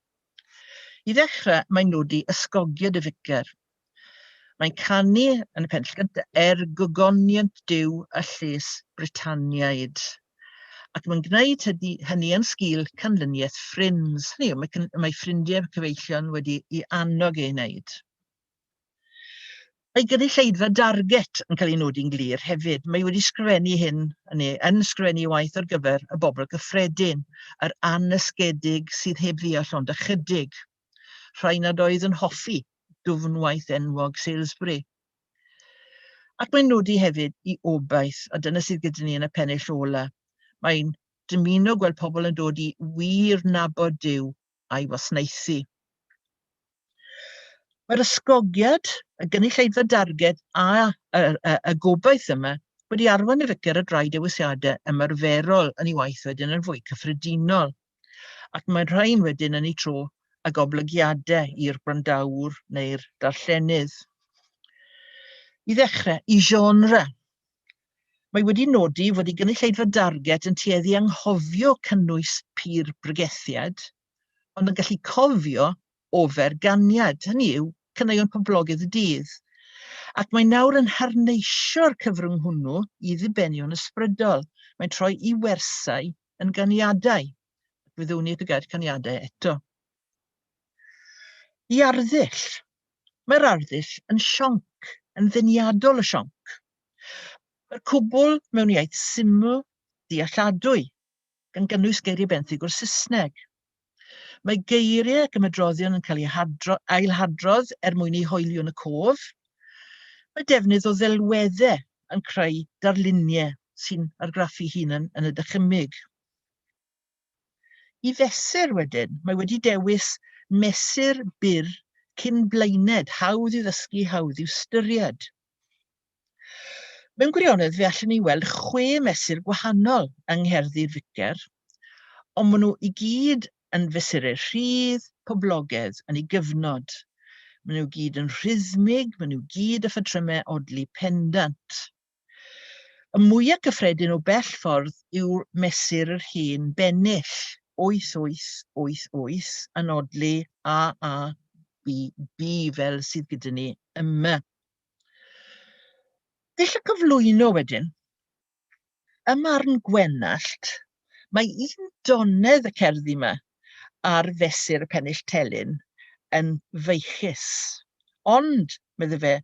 I ddechrau, mae'n nodi ysgogiad y ficer. Mae'n canu yn y pennill gyntaf er gogoniant Duw a lles Brytaniaid. Ac mae'n gwneud hynny, hynny yn sgil canlyniaeth ffrinds. Hynny yw, mae, mae ffrindiau cyfeillion wedi i annog ei wneud. Mae gynulleidfa darget yn cael ei nodi'n glir hefyd. Mae wedi sgrifennu hyn, neu yn sgrifennu waith ar gyfer y bobl gyffredin, yr anysgedig sydd heb ddeall ond ychydig, rhai nad oedd yn hoffi dwfnwaith enwog Salesbury. Ac mae'n nodi hefyd i obaith, a dyna sydd gyda ni yn y pennill ola. Mae'n dymuno gweld pobl yn dod i wir nabod Duw a'i wasnaethu. Mae'r ysgogiad, y gynulleidfa darged a y, y, y gobaith yma wedi arwain y ficer at rai dewisiadau ymarferol yn ei waith wedyn yn fwy cyffredinol. Ac mae'r rhain wedyn yn eu tro ag goblygiadau i'r gwrandawr neu'r darllenydd. I ddechrau, i genre. Mae wedi nodi fod ei gynulleidfa darged yn tueddu anghofio cynnwys pur bregethiad, ond yn gallu cofio ofer ganiad, hynny yw, caneuon poblogaidd y dydd. Ac mae nawr yn harneisio'r cyfrwng hwnnw i ddibenion ysbrydol. Mae'n troi i wersau yn ganiadau. Fe ddown ni at y gair caniadau eto. I arddull. Mae'r arddull yn sionc, yn ddeniadol o sionc. Mae'r cwbl mewn iaith syml, dealladwy, gan gynnwys geiriau benthyg o'r Saesneg. Mae geiriau ac ymadroddion yn cael eu ailhadrodd er mwyn eu hoelio yn y cof. Mae defnydd o ddelweddau yn creu darluniau sy'n argraffu hunan yn y dychymyg. I fesur wedyn, mae wedi dewis mesur byr cyn blaened, hawdd i'w ddysgu, hawdd i'w styried. Mewn gwirionedd, fe allwn ni weld chwe mesur gwahanol yng ngherddi'r ficer, ond maen nhw i gyd yn fesurau rhydd, poblogaidd yn ei gyfnod. Maen nhw gyd yn rhythmig, maen nhw gyd â phatrymau odli pendant. Y mwyaf cyffredin o bell ffordd yw'r mesur yr hen bennill, 8888, yn odli AABB fel sydd gyda ni yma. Dull y cyflwyno wedyn. Ym marn Gwenallt, mae un donedd y cerddi yma ar fesur y pennill telyn yn feichus. Ond, medde fe,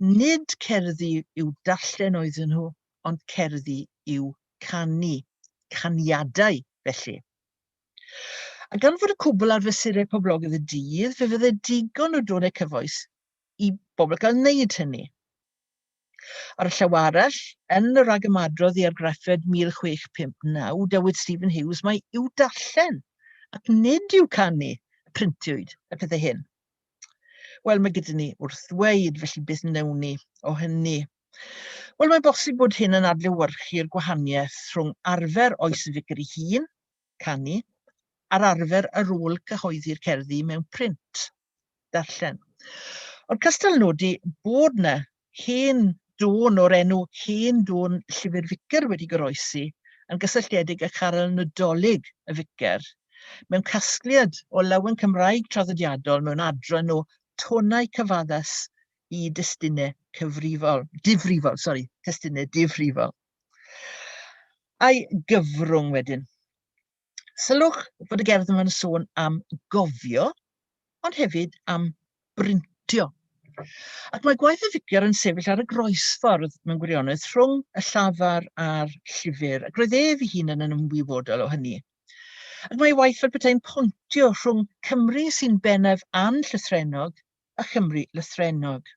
nid cerddi i'w darllen oedden nhw, ond cerddi i'w canu, caniadau, felly. A gan fod y cwbl ar fesurau poblogaidd y dydd, fe fydde digon o donau cyfoes i bobl gael wneud hynny. Ar y llaw arall, yn y rhagymadrodd i argraffiad 1659, dywed Stephen Hughes mai i'w darllen ac nid i'w canu y printiwyd y pethau hyn. Wel, mae gyda ni wrth ddweud, felly beth wnewn ni o hynny? Wel, mae'n bosib bod hyn yn adlewyrchu'r gwahaniaeth rhwng arfer oes y ficer ei hun, canu, a'r arfer ar ôl cyhoeddi'r cerddi mewn print. darllen. Ond cystal nodi bod 'na hen dôn o'r enw Hen Dôn Llyfr Ficer wedi goroesi yn gysylltiedig â charol Nadolig y Ficer, mewn casgliad o lawen Cymraeg traddodiadol mewn adran o tonau cyfaddas i destunau cyfrifol, difrifol, sori, testunau difrifol. A'i gyfrwng wedyn. Sylwch fod y gerdd yma'n sôn am gofio, ond hefyd am brintio. Ac mae gwaith y ficer yn sefyll ar y groesffordd mewn gwirionedd rhwng y llafar a'r llyfr, ac roedd ef ei hun yn ymwybodol o hynny. Ac mae ei waith fel petai'n pontio rhwng Cymru sy'n bennaf anllythrennog a Chymru lythrennog.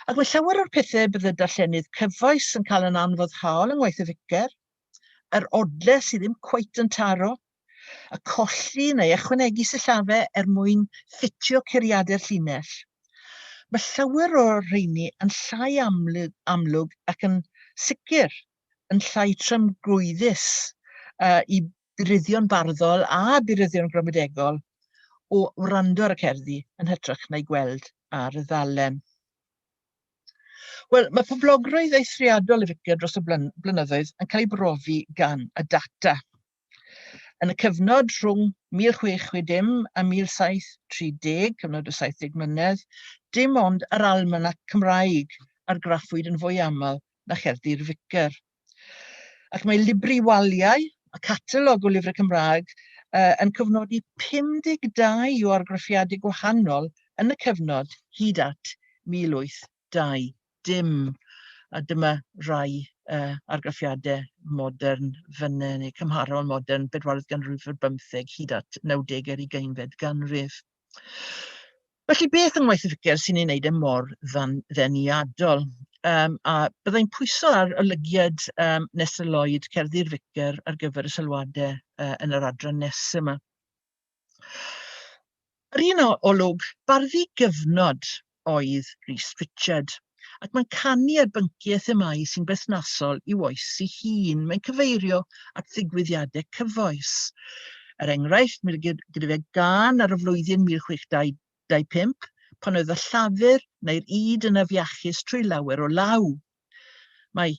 Ac mae llawer o'r pethau bydd y darllenydd cyfoes yn cael yn anfoddhaol yng ngwaith y ficer, yr odle sydd ddim cweit yn taro, y colli neu ychwanegu sillafau er mwyn ffitio curiadau'r llinell. Mae llawer o'r rheini yn llai amlwg, amlwg ac yn sicr yn llai tramgwyddus i buryddion barddol a buryddion gramadegol o wrando ar y cerddi yn hytrach na'i gweld ar y ddalen. Wel, mae poblogrwydd eithriadol y ficer dros y blynyddoedd yn cael ei brofi gan y data. Yn y cyfnod rhwng 1660 a 1730, cyfnod o 70 mlynedd, dim ond yr Almanac Cymraeg argraffwyd yn fwy aml na cherddi'r ficer. Ac mae Libri Waliau, y catalog o lyfrau Cymraeg, yn cofnodi 52 o argraffiadau gwahanol yn y cyfnod hyd at 1820. A dyma rai argraffiadau modern fyna, neu cymharol modern, bedwaredd ganrif ar bymtheg hyd at 90 a'r ugeinfed ganrif. Felly beth yng ngwaith y ficer sy'n ei wneud e mor ddeniadol? A byddai'n pwyso ar olygiad Nesta Lloyd, Cerddi'r Ficer, ar gyfer y sylwadau yn yr adran nesaf yma. Yr un olwg, bardd i gyfnod oedd Rhys Richard, ac mae'n canu ar bynciau themâu sy'n berthnasol i'w oes ei hun. Mae'n cyfeirio at ddigwyddiadau cyfoes. Er enghraifft, mi gyda fe gân ar y flwyddyn 1625, pan oedd y llafur neu'r ŷd yn afiachus trwy lawer o law. Mae,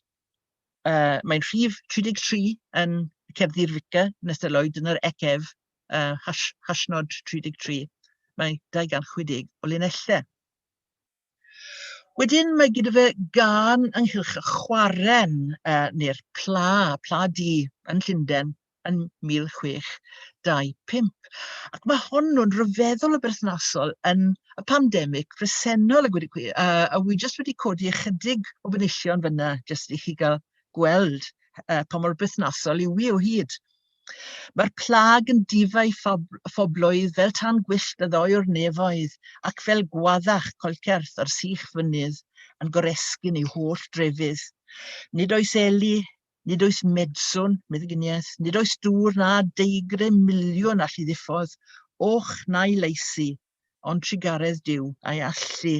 mae'n rhif 33 yn Cerddi'r Ficer, Nesta Lloyd, yn yr ecef, hash, hashnod 33. Mae 260 o linellau. Wedyn mae gyda fe gân ynghylch y chwarren, neu'r pla, pla du yn Llundain yn 1625. Ac mae hon yn rhyfeddol o berthnasol yn y pandemig presennol, a gweud y gwir. A wi jyst wedi codi ychydig o benillion fyna, jyst i chi gael gweld pa mor berthnasol yw hi o hyd. Mae'r plag yn difau phobloedd fel tân gwyllt a ddoi o'r nefoedd, ac fel gwaddach coelcerth ar sych fynydd yn goresgyn eu holl drefydd. Nid oes eli, nid oes medswn, meddyginiaeth, nid oes dŵr na deigre miliwn all i ddiffodd, och na'i laesu, ond trugaredd Duw a'i allu.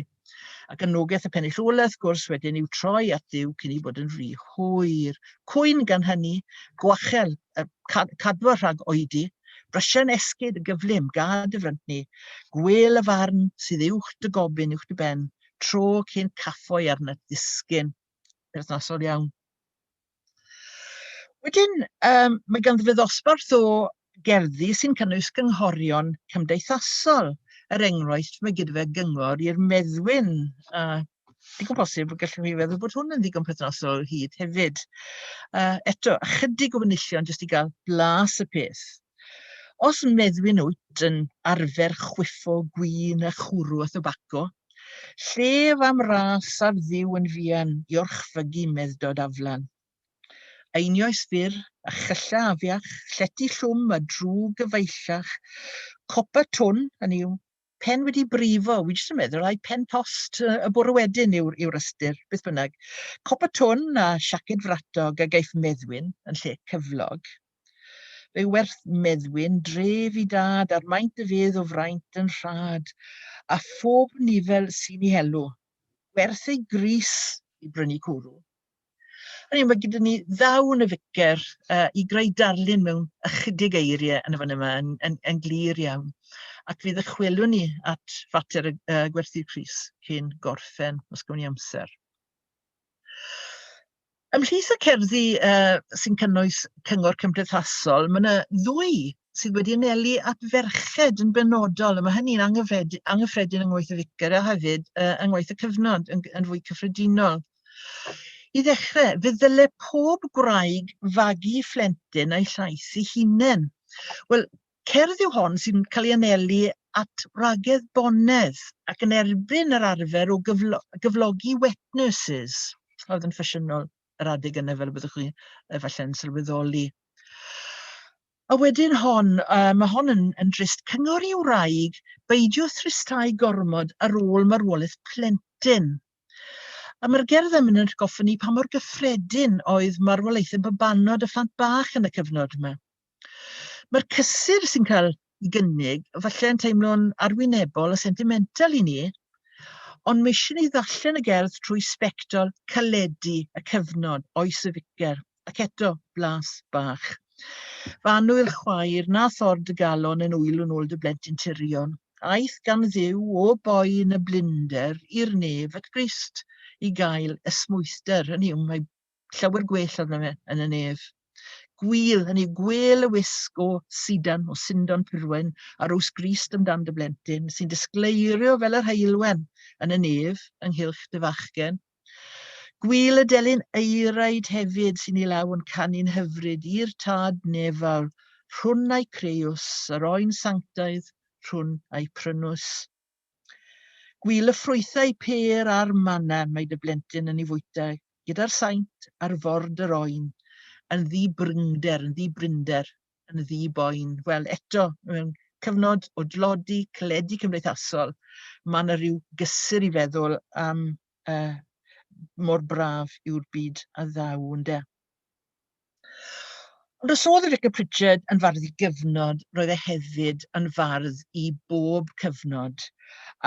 Ac anogaeth y pennill ola, wrth gwrs, wedyn yw troi at Dduw cyn ei bod yn rhy hwyr. Cwyn gan hynny, gwachel, cadwa rhag oedi, brysiau'n esgid y gyflym, gad y fryntni, gwel y farn sydd uwch dy gobyn, uwch dy ben, tro cyn caffoi arnat ddisgyn. Perthnasol iawn. Wedyn, mae ganddo fe ddosbarth o gerddi sy'n cynnwys cynghorion cymdeithasol. Er enghraifft, mae gyda fe gyngor i'r meddwyn, a digon posib y gallwch chi feddwl bod hwn yn ddigon perthnasol o hyd hefyd. Eto, ychydig o fanylion jyst i gael blas y peth. Os meddwyn wyt yn arfer chwiffo gwin a chwrw a thybaco, llef am ras ar Dduw yn fuan i orchfygu meddwdod aflan. Einioes fyr, a chylla afiach, llety llwm a drwg gyfeillach, copa twn, hynny yw, pen wedi brifo, wi jyst yn meddwl ai pen tost y bore wedyn yw'r yw ystyr, beth bynnag. Copa twn a siaced fratog a gaiff meddwyn yn lle cyflog. Fe werth meddwyn dref i dad a'r maint y fydd o fraint yn rhad, a phob nifel sy'n ei helw, gwerth ei grys i brynu cwrw. Hynny yw, mae gyda ni ddawn y ficer i greu darlun mewn ychydig eiriau yn y fan yma, yn, yn, yn glir iawn. Ac fe ddychwelwn ni at fater y gwerthu'r Crys cyn gorffen, os gawn ni amser. Ymhlith y cerddi sy'n cynnwys cyngor cymdeithasol, mae yna ddwy sydd wedi anelu at ferched yn benodol, a mae hynny'n anghyffredin yng ngwaith y ficer a hefyd yng ngwaith y cyfnod yn, yn fwy cyffredinol. I ddechrau, fe ddyle pob gwraig fagu phlentyn a'i llais ei hunain. Wel, cerdd yw hon sy'n cael ei anelu at wragedd bonedd ac yn erbyn yr arfer o gyflo gyflogi wet nurses, oedd yn ffasiynol yr adeg yna fel y byddwch chi efallai'n sylweddoli. A wedyn hon, mae hon yn, yn drist, cyngor i wraig, beidio thristau gormod ar ôl marwolaeth plentyn. A mae'r gerdd emyn yn atgoffa ni pa mor gyffredin oedd marwolaethau babanod a phlant bach yn y cyfnod yma. Mae'r cysur sy'n cael ei gynnig falle yn teimlo'n arwynebol a sentimental i ni, ond mae eisiau ni ddarllen y gerdd trwy sbectol caledu y cyfnod, oes y ficer, ac eto, blas bach. Fy annwyl chwaer, na thor dy galon yn wyl yn ôl dy blentyn tirion. Aeth gan Dduw o boen y blinder i'r nef at Grist i gael esmwythder. Hynny yw, mae llawer gwell arno fe yn y nef. Gwil, hynny yw, gwel y wisg o sidan, o sindon purwen, a rws Grist amdan dy blentyn, sy'n disgleirio fel yr heulwen yn y nef ynghylch dy fachgen. Gwil y delyn eiraid hefyd sy'n ei law yn canu'n hyfryd i'r tad nefawr, rhwn a'i creus, yr oen sanctaidd, rhwn a'i prynws. Gwil y ffrwythau pêr a'r manna mae dy blentyn yn ei fwyta, gyda'r saint ar ford yr oen, yn ddi-bryngder, yn ddi-brinder, yn ddi-boen. Wel, eto, mewn cyfnod o dlodi, caledi cymdeithasol, mae yna rhyw gysur i feddwl am uh, mor braf yw'r byd a ddaw, ynde. Ond os oedd Rick Pritchard yn fardd i gyfnod, roedd e hefyd yn fardd i bob cyfnod.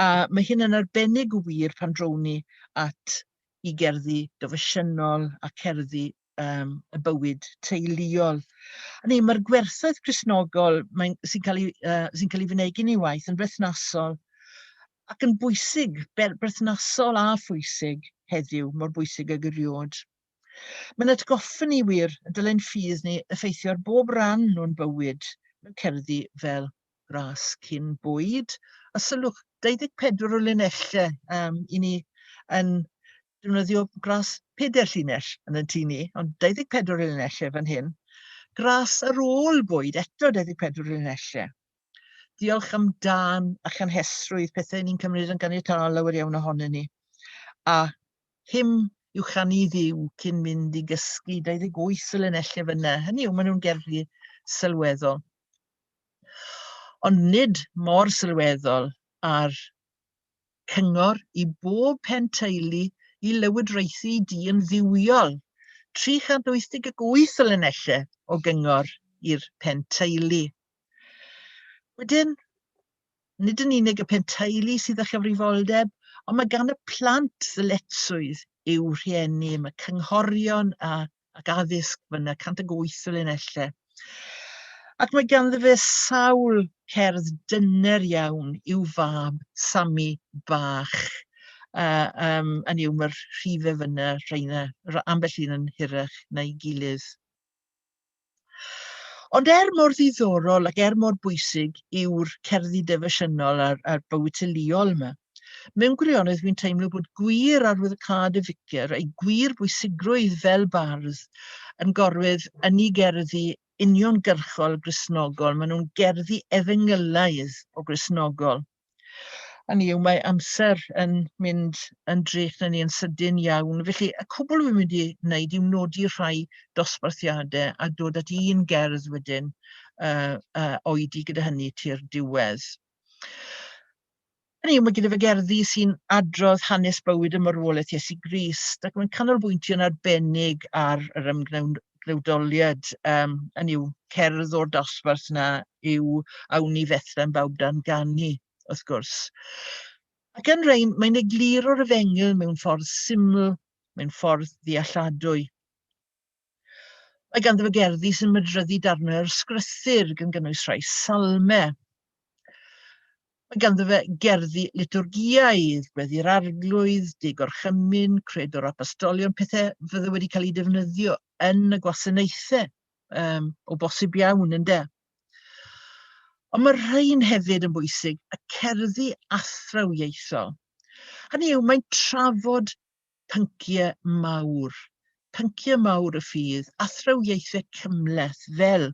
A mae hyn yn arbennig o wir pan drown ni at i gerddi dofesiynol a cerddi um, y bywyd teuluol. Hynny, mae'r gwerthoedd Cristnogol sy'n cael ei, uh, sy cael ei fynegi yn ei waith yn berthnasol ac yn bwysig, berthnasol a phwysig heddiw, mor bwysig ag erioed. Mae'n atgoffa ni wir y dylen ffydd ni effeithio ar bob ran o'n bywyd mewn cerddi fel Gras cyn bwyd. A sylwch, 24 o linellau um, i ni yn defnyddio gras pedair llinell yn y tŷ ni, ond 24 o linellau fan hyn. Gras ar ôl bwyd, eto 24 o linellau. Diolch am dân a chanhesrwydd, pethau ni'n cymryd yn ganiataol lawer iawn ohonyn ni. A hym i'w chanu ddiw cyn mynd i gysgu, 28 o linellau fyna. Hynny yw, maen nhw'n gerddi sylweddol. Ond nid mor sylweddol ar Cyngor i bob pen teulu i lywodraethu du yn dduwiol. 388 o linellau o gyngor i'r pen teulu. Wedyn, nid yn unig y pen teulu sydd â chyfrifoldeb, ond mae gan y plant ddyletswydd i'w rhieni. Mae cynghorion a ac addysg fyna, 108 o linellau. Ac mae ganddo fe sawl cerdd dyner iawn i'w fab Sami bach. Uh, um, yn yw, mae'r rhifau fyna, rheina, ambell un yn hirach na'i gilydd. Ond er mor ddiddorol ac er mor bwysig yw'r cerddi defosiynol a'r, a'r bywyd teuluol yma, mewn gwirionedd fi'n teimlo bod gwir arwyddocâd y ficer a'i gwir bwysigrwydd fel bardd yn gorwedd yn ei gerddi uniongyrchol Gristnogol. Maen nhw'n gerddi efengylaidd o Gristnogol. Hynny yw, mae amser yn mynd yn drech na ni yn sydyn iawn. Felly, y cwbl fi'n mynd i wneud yw nodi rhai dosbarthiadau a dod at un gerdd wedyn, uh, uh, oedi gyda hynny tu'r diwedd. Hynny yw, mae gyda fe gerddi sy'n adrodd hanes bywyd y marwolaeth Iesu Grist, ac mae'n canolbwyntio'n arbennig ar yr ymgnawdoliad. Um, hynny yw, cerdd o'r dosbarth yna yw Awn i Fethlem bawb dan ganu, wrth gwrs. Ac yn rhain, mae'n egluro'r efengyl mewn ffordd syml, mewn ffordd ddealladwy. Mae ganddo fe gerddi sy'n mydryddu darnau o'r sgrythur, gan gynnwys rhai salmau. Mae ganddo fe gerddi litwrgïaidd, Gweddi'r Arglwydd, Deg Gorchymyn, Credo'r Apostolion, pethau fydde wedi cael eu defnyddio yn y gwasanaethau um, o bosib iawn, ynde? Ond mae rhain hefyd yn bwysig, y cerddi athrawiaethol. Hynny yw, mae'n trafod pynciau mawr, pynciau mawr y ffydd, athrawiaethau cymhleth fel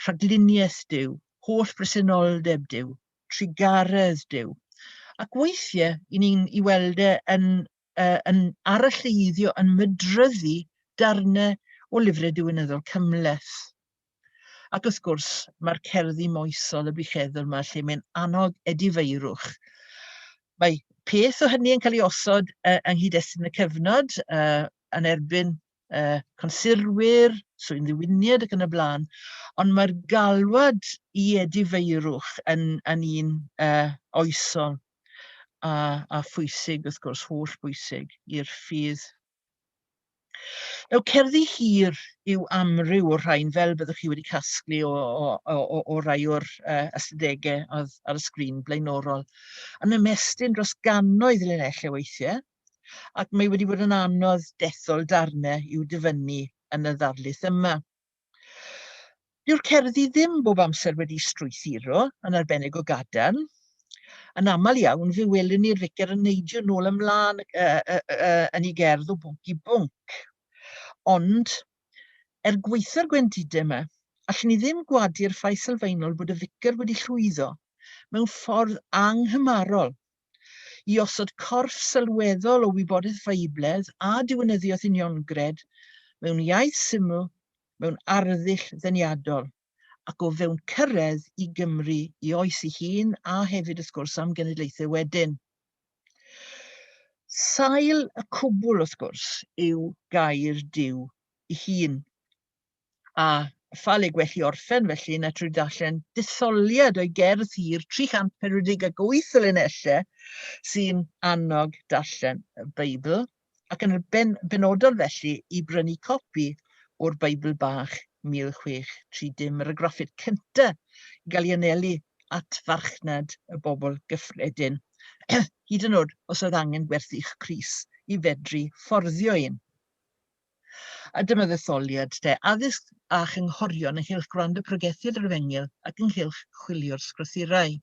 rhagluniaeth Duw, holl bresenoldeb Duw, trugaredd Duw. Ac weithiau, i ni'n i weld e yn uh, yn aralleiddio, yn mydryddu darnau o lyfrau diwinyddol cymhleth. Ac wrth gwrs, mae'r cerddi moesol y bucheddol yma lle mae'n annog edifeirwch. Mae peth o hynny yn cael ei osod yng nghyd-destun y cyfnod yn erbyn consurwyr, swyn ddiwyniad ac yn y blaen, ond mae'r galwad i edifeirwch yn, yn un oesol a, a phwysig, wrth gwrs, holl bwysig i'r ffydd. Nawr, cerddi hir yw amryw o'r rhain, fel byddwch chi wedi casglu o, o, o, o rai o'r ystadegau oedd ar y sgrin blaenorol, yn ymestyn dros gannoedd linellau weithiau, ac mae wedi bod yn anodd dethol darnau i'w dyfynnu yn y ddarlith yma. Dyw'r cerddi ddim bob amser wedi strwythuro, yn arbennig o gadarn. Yn aml iawn, fe welwn ni'r ficer yn neidio nôl ymlaen uh, uh, uh, yn ei gerdd o bwnc i bwnc. Ond, er gweitha'r gwendidau yma, allwn ni ddim gwadu'r ffaith sylfaenol bod y ficer wedi llwyddo mewn ffordd anghymarol i osod corff sylweddol o wybodaeth Feibledd a diwinyddiaeth uniongred mewn iaith syml mewn arddull ddeniadol ac o fewn cyrraedd i Gymru i oes ei hun a hefyd wrth gwrs am genedlaethau wedyn. Sail y cwbl wrth gwrs yw gair Duw ei hun. A pha le gwell i orffen felly na trwy darllen detholiad o'i gerdd hir 348 o linellau sy'n annog darllen y Beibl. ac yn ben, benodol felly i brynu copi o'r Beibl Bach 1630, yr argraffiad cyntaf i gael ei anelu at farchnad y bobl gyffredin, hyd yn oed os oedd angen gwerthu'ch crys i fedru fforddio un. A dyma ddetholiad te, addysg a chynghorion ynghylch gwrando pregethiad yr Efengyl ac ynghylch chwilio'r sgrythurau.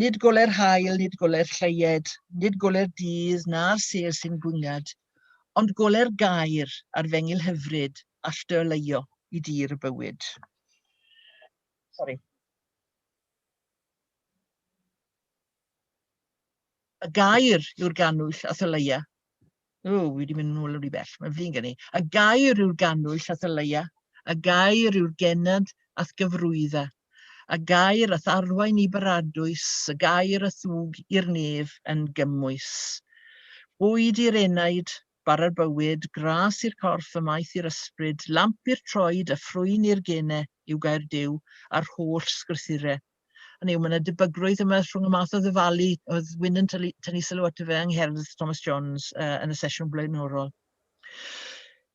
Nid gole'r haul, nid gole'r lleued, nid gole'r dydd na'r sêr sy'n gwingad, ond gole'r gair a'r fengil hyfryd all dy oleuo i dir y bywyd. Sorry. Y gair yw'r gannwyll a thyleia. O, wi wedi mynd yn ôl yn rhy bell, mae'n flin gen i. Y gair yw'r gannwyll a thyleia. Y gair yw'r genad a'th gyfrwydda. Y gair a'th arwain i baradwys, y gair a'th ddwg i'r nef yn gymwys. Bwyd i'r enaid, bara'r bywyd, gras i'r corff, y maeth i'r ysbryd, lamp i'r troed a ffrwyn i'r gene yw gair Duw a'r holl sgrythurau. Hynny yw, mae yna debygrwydd yma rhwng y math o ddyfalu oedd Wyn yn tynnu, tynnu sylw ato fe yng ngherdd Thomas Johns yn y sesiwn blaenorol.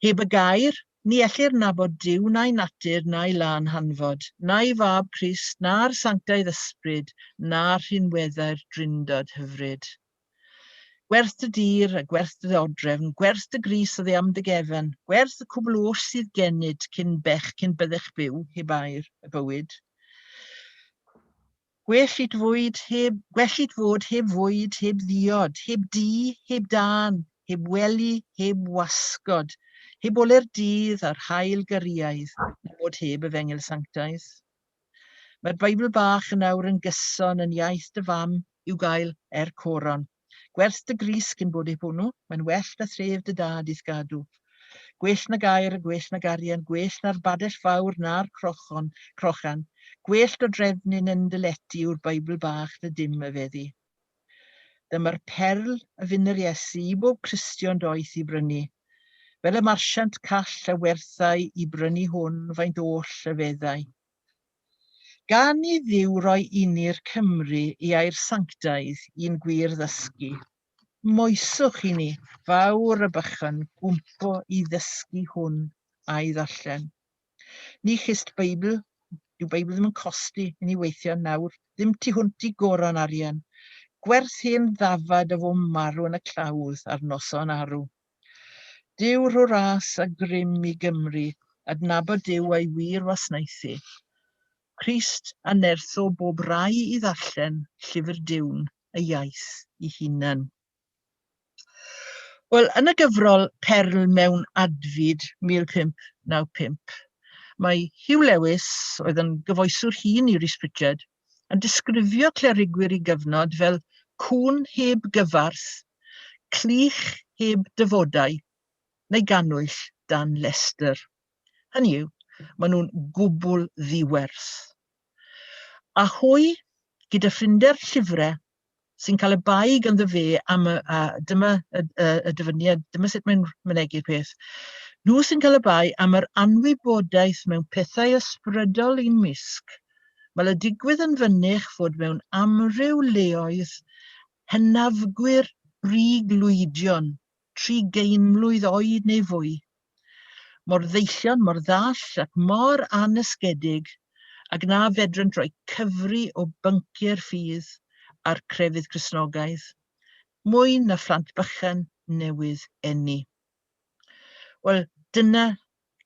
Heb y gair, ni ellir nabod Duw na'i natur na'i lân hanfod, na'i fab Crist, na'r sanctaidd ysbryd, na'r rhinweddau'r drindod hyfryd. Gwerth dy dir a gwerth dy ddodrefn, gwerth dy grys oddi am dy gefn, gwerth y cwbl oll sydd gennyt cyn bech cyn byddech byw heb air y bywyd. Gwell it fwyd heb, gwell it fod heb fwyd, heb ddiod, heb dŷ, heb dân, heb wely, heb wasgod, heb ole'r dydd a'r haul gariaidd, na bod heb efengyl sanctaidd. Mae'r Beibl bach yn awr yn gyson yn iaith dy fam i'w gael er coron. Gwerth dy grys cyn bod heb hwnnw, mae'n well na thref dy dad i'th gadw. Gwell na gair a gwell nag arian, gwell na'r badell fawr na'r crochon, crochan, gwell dodrefnyn yn dy lety yw'r Beibl bach na dim y feddi. Dyma'r perl a fyn yr Iesu i bob Cristion doeth i brynu. Fel y marsiant call a werthai i brynu hwn faint oll y feddai. Gan i Dduw roi inni'r Cymry i air sanctaidd i'n gwir ddysgu. Moeswch i ni, fawr a bychan, gwmpo i ddysgu hwn a'i ddarllen. Ni chist Beibl, dyw Beibl ddim yn costi i ni weithiau nawr, ddim tu hwnt i goron arian. Gwerth hen ddafad a fo marw yn y clawdd ar noson arw. Duw rho ras a grym i Gymru, adnabod Duw a'i wir wasnaethu. Crist a nertho bob rai i ddarllen llyfr Duw'n y iaith i hunan. Wel, yn y gyfrol Perl mewn Adfyd 1595, mae Hugh Lewis, oedd yn gyfoeswr hŷn i Rhys Pritchard, yn disgrifio clerigwyr i gyfnod fel cŵn heb gyfarth, clych heb dyfodau, neu gannwyll dan lestr. Hynny yw, maen nhw'n gwbl ddiwerth. A hwy, gyda phrinder llyfrau, sy'n cael y bai ganddo fe am y, a dyma y, y, y dyfyniad, dyma sut mae'n mynegi'r peth. Nhw sy'n cael y bai am yr anwybodaeth mewn pethau ysbrydol i'n mysg. Mae y digwydd yn fynych fod mewn amryw leoedd hynafgwyr brig lwydion, trigainmlwydd oed neu fwy, mor ddeillion, mor ddall ac mor annysgedig ag na fedrent roi cyfri o bynciau'r ffydd a'r crefydd Cristnogaidd, mwy na phlant bychan newydd eni. Wel, dyna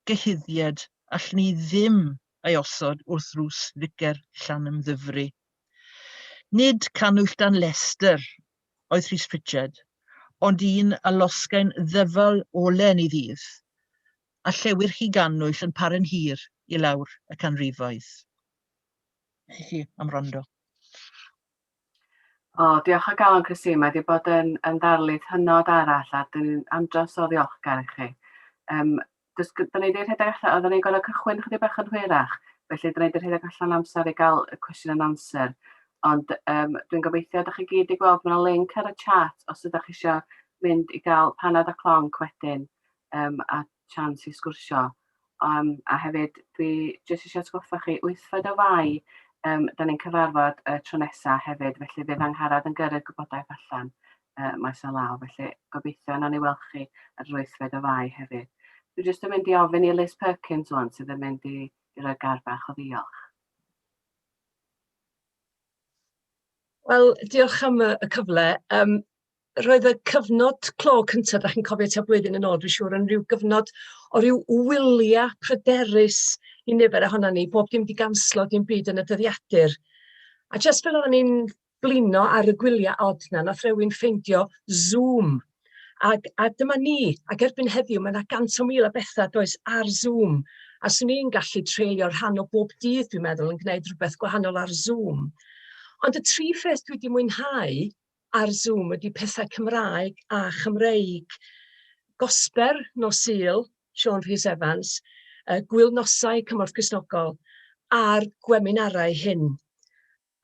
gyhuddiad allwn ni ddim ei osod wrth ddrws Ficer Llanymddyfri. Nid cannwyll dan lestr oedd Rhys Pritchard, ond un a losgai'n ddyfal olen i ddydd, a llewyrch i gannwyll yn para'n hir i lawr y canrifoedd. Diolch i chi am wrando. O, diolch o galon Christine, mae wedi bod yn, yn ddarlith hynod arall a dyn ni'n andros o ddiolchgar i chi. Um, does, dyn ni wedi rhedeg allan, oedden ni'n gorfod cychwyn chydig bach yn hwyrach, felly dyn ni wedi rhedeg allan amser i gael y cwestiwn yn answer. Ond um, dwi'n gobeithio ydych chi gyd wedi gweld, mae yna link ar y chat os ydych chi eisiau mynd i gael panad a clonc wedyn um, a chance i sgwrsio. Um, a hefyd, dwi jyst eisiau atgoffa chi, wythfed o Fai, um, da ni'n cyfarfod y tro nesaf hefyd, felly fydd Angharad yn gyrru'r gwybodaeth allan uh, maes o law, felly gobeithio nawn ni weld chi ar yr wythfed o Fai hefyd. Dwi jyst yn mynd i ofyn i Liz Perkins wan sydd yn mynd i, i roi gair bach o ddiolch. Wel, diolch am y, y cyfle. Um, roedd y cyfnod clo cyntaf, da chi'n cofio tua blwyddyn yn ôl, dwi'n siŵr, yn rhyw gyfnod o ryw wyliau pryderus i nifer ohono ni, bob dim di ganslo, dim byd yn y dyddiadur. A jyst fel oedden ni'n blino ar y gwyliau od 'na, nath rhywun ffeindio Zoom. Ac, a dyma ni, ac erbyn heddiw mae yna gant o mil o bethau does ar Zoom. A 'swn i'n gallu treulio rhan o bob dydd, dwi'n meddwl, yn gwneud rhywbeth gwahanol ar Zoom. Ond y tri pheth dwi wedi mwynhau ar Zoom ydy pethau Cymraeg a Chymreig. Gosber nos Sul, Siôn Rhys Evans, uh, Gwyl Nosau Cymorth Cristnogol a'r gweminarau hyn.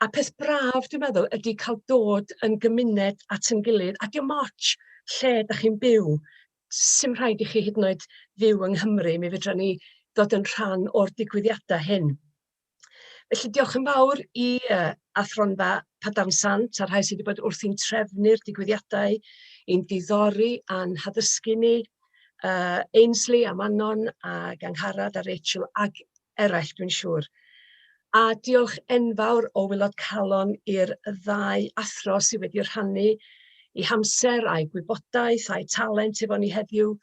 A peth braf, dwi'n meddwl, ydy cael dod yn gymuned at yn gilydd, a diolch ots lle da chi'n byw. Sim rhaid i chi hyd yn oed fyw yng Nghymru, mi fedra ni ddod yn rhan o'r digwyddiadau hyn. Felly diolch yn fawr i uh, Athronfa Padarn Sant a'r rhai sydd wedi bod wrthi'n trefnu'r digwyddiadau, i'n diddori a'n haddysgu ni, uh, Ainsley a Manon ac Angharad a Rachel ac eraill dwi'n siŵr. A diolch enfawr o waelod calon i'r ddau athro sydd wedi rhannu eu hamser a'u gwybodaeth a'u talent efo ni heddiw,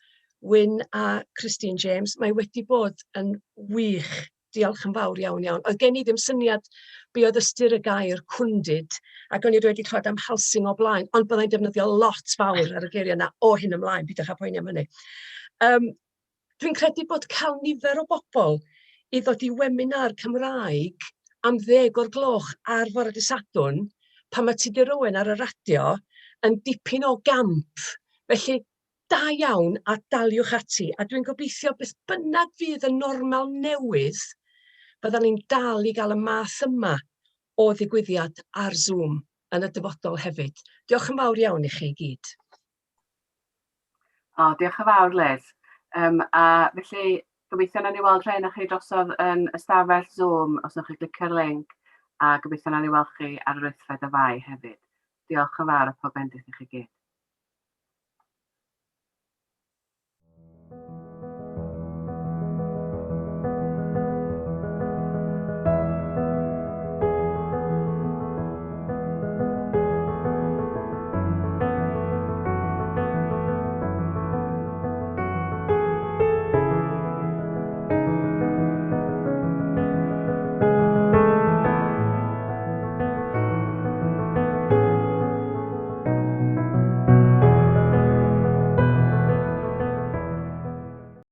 Wyn a Christine James. Mae wedi bod yn wych. Diolch yn fawr iawn iawn. Oedd gen i ddim syniad be oedd ystyr y gair cwndid, ac o'n i wedi clywed am halsing o blaen, ond byddai'n defnyddio lot fawr ar y geiriau yna o hyn ymlaen, peidiwch â poeni am hynny. Um, Dwi'n credu bod cael nifer o bobl i ddod i weminar Cymraeg am ddeg o'r gloch ar fore dydd Sadwrn, pan mae Tudur Owen ar y radio, yn dipyn o gamp. Felly, da iawn a daliwch ati. A dwi'n gobeithio beth bynnag fydd y normal newydd, byddan ni'n dal i gael y math yma o ddigwyddiad ar Zoom yn y dyfodol hefyd. Diolch yn fawr iawn i chi i gyd. O, diolch yn fawr, Liz. Um, a felly, gobeithio nawn ni weld rhai ohonoch chi drosodd yn ystafell Zoom os wnewch chi glicio'r link, a gobeithio nawn ni weld chi ar yr wythfed o Fai hefyd. Diolch yn fawr a phob bendith i chi gyd.